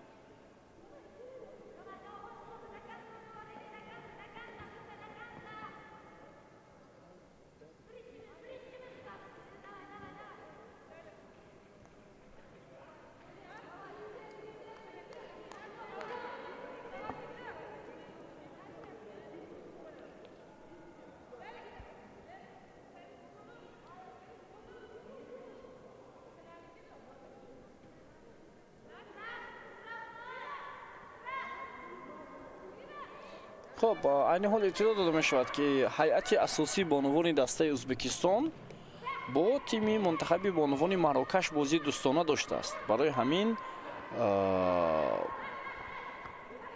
хуб, айни ҳол иттилоъ дода мешавад, ки ҳайати асосии бонувони дастаи Ӯзбекистон бо тими мунтахаби бонувони Марокаш бозии дӯстона доштааст. Барои ҳамин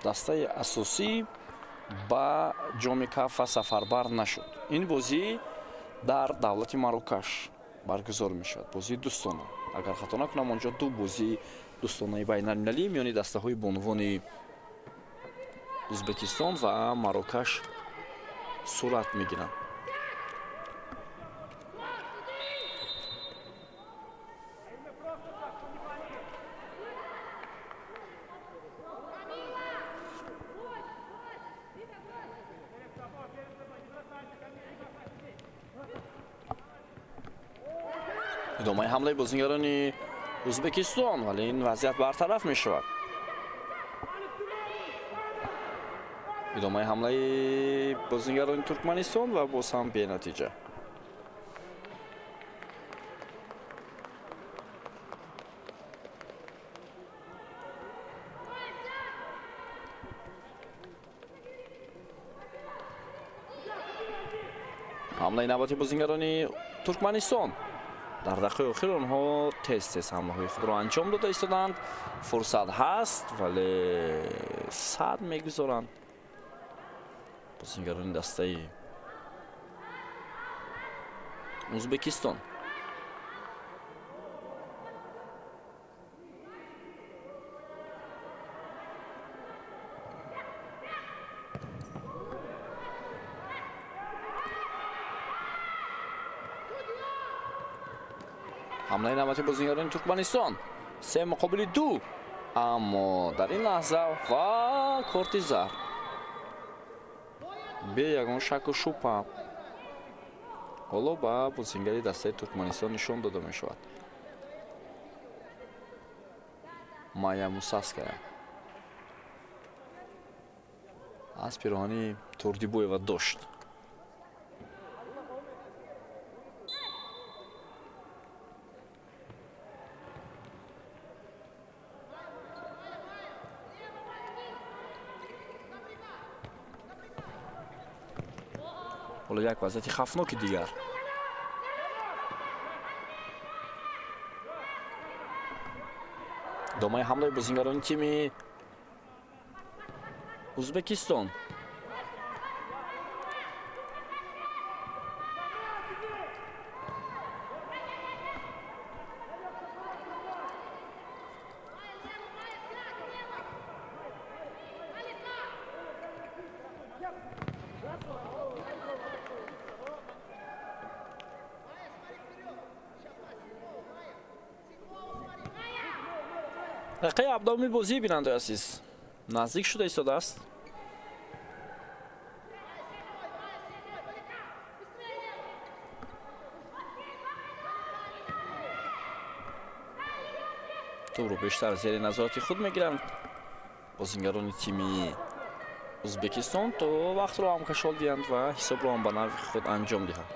дастаи асосӣ ба ҷоми Кафа сафарбар нашуд. Ин бозӣ дар давлати Марокаш баргузор мешавад, бозии дӯстона. Агар хато накунам, онҷо ду бозии дӯстонаи байналмилалӣ миёни дастаҳои бонувони Ӯзбекистон ва Марокаш сурат мегиранд. Идомаи ҳамлаи бозигарони Ӯзбекистон, вале ин вазъият бартараф мешавад. Идомаи ҳамлаи бозигарони Туркманистон ва боз ҳам бенатиҷа. Ҳамлаи навбати бозигарони Туркманистон. Дар дақиқаи охир онҳо тез тез ҳамлаҳои худро анҷом дода истоданд. Фурсат ҳаст, вале сад мегузоранд бозигарони дастаи Ӯзбекистон. Ҳамлаи навбати бозигарони Туркманистон 3-2, аммо дар ин лаҳза ва корти зард бе ягон шаку шубҳа ҳоло ба бозингари дастаи Туркманистон нишон дода мешавад. Майя Мусаская аз пироҳани Турдибоева дошт. Ҳоло як вазъияти хавфноки дигар. Идомаи ҳамлаи бозингарони тими Ӯзбекистон. Дақиқаи 17-уми бозӣ, бинандаи азиз, наздик шуда истодааст. Тӯбро бештар зери назорати худ мегиранд бозингарони тими Ӯзбекистон, то вақтро ҳам кашол диҳанд ва ҳисобро ҳам ба навъи худ анҷом диҳанд.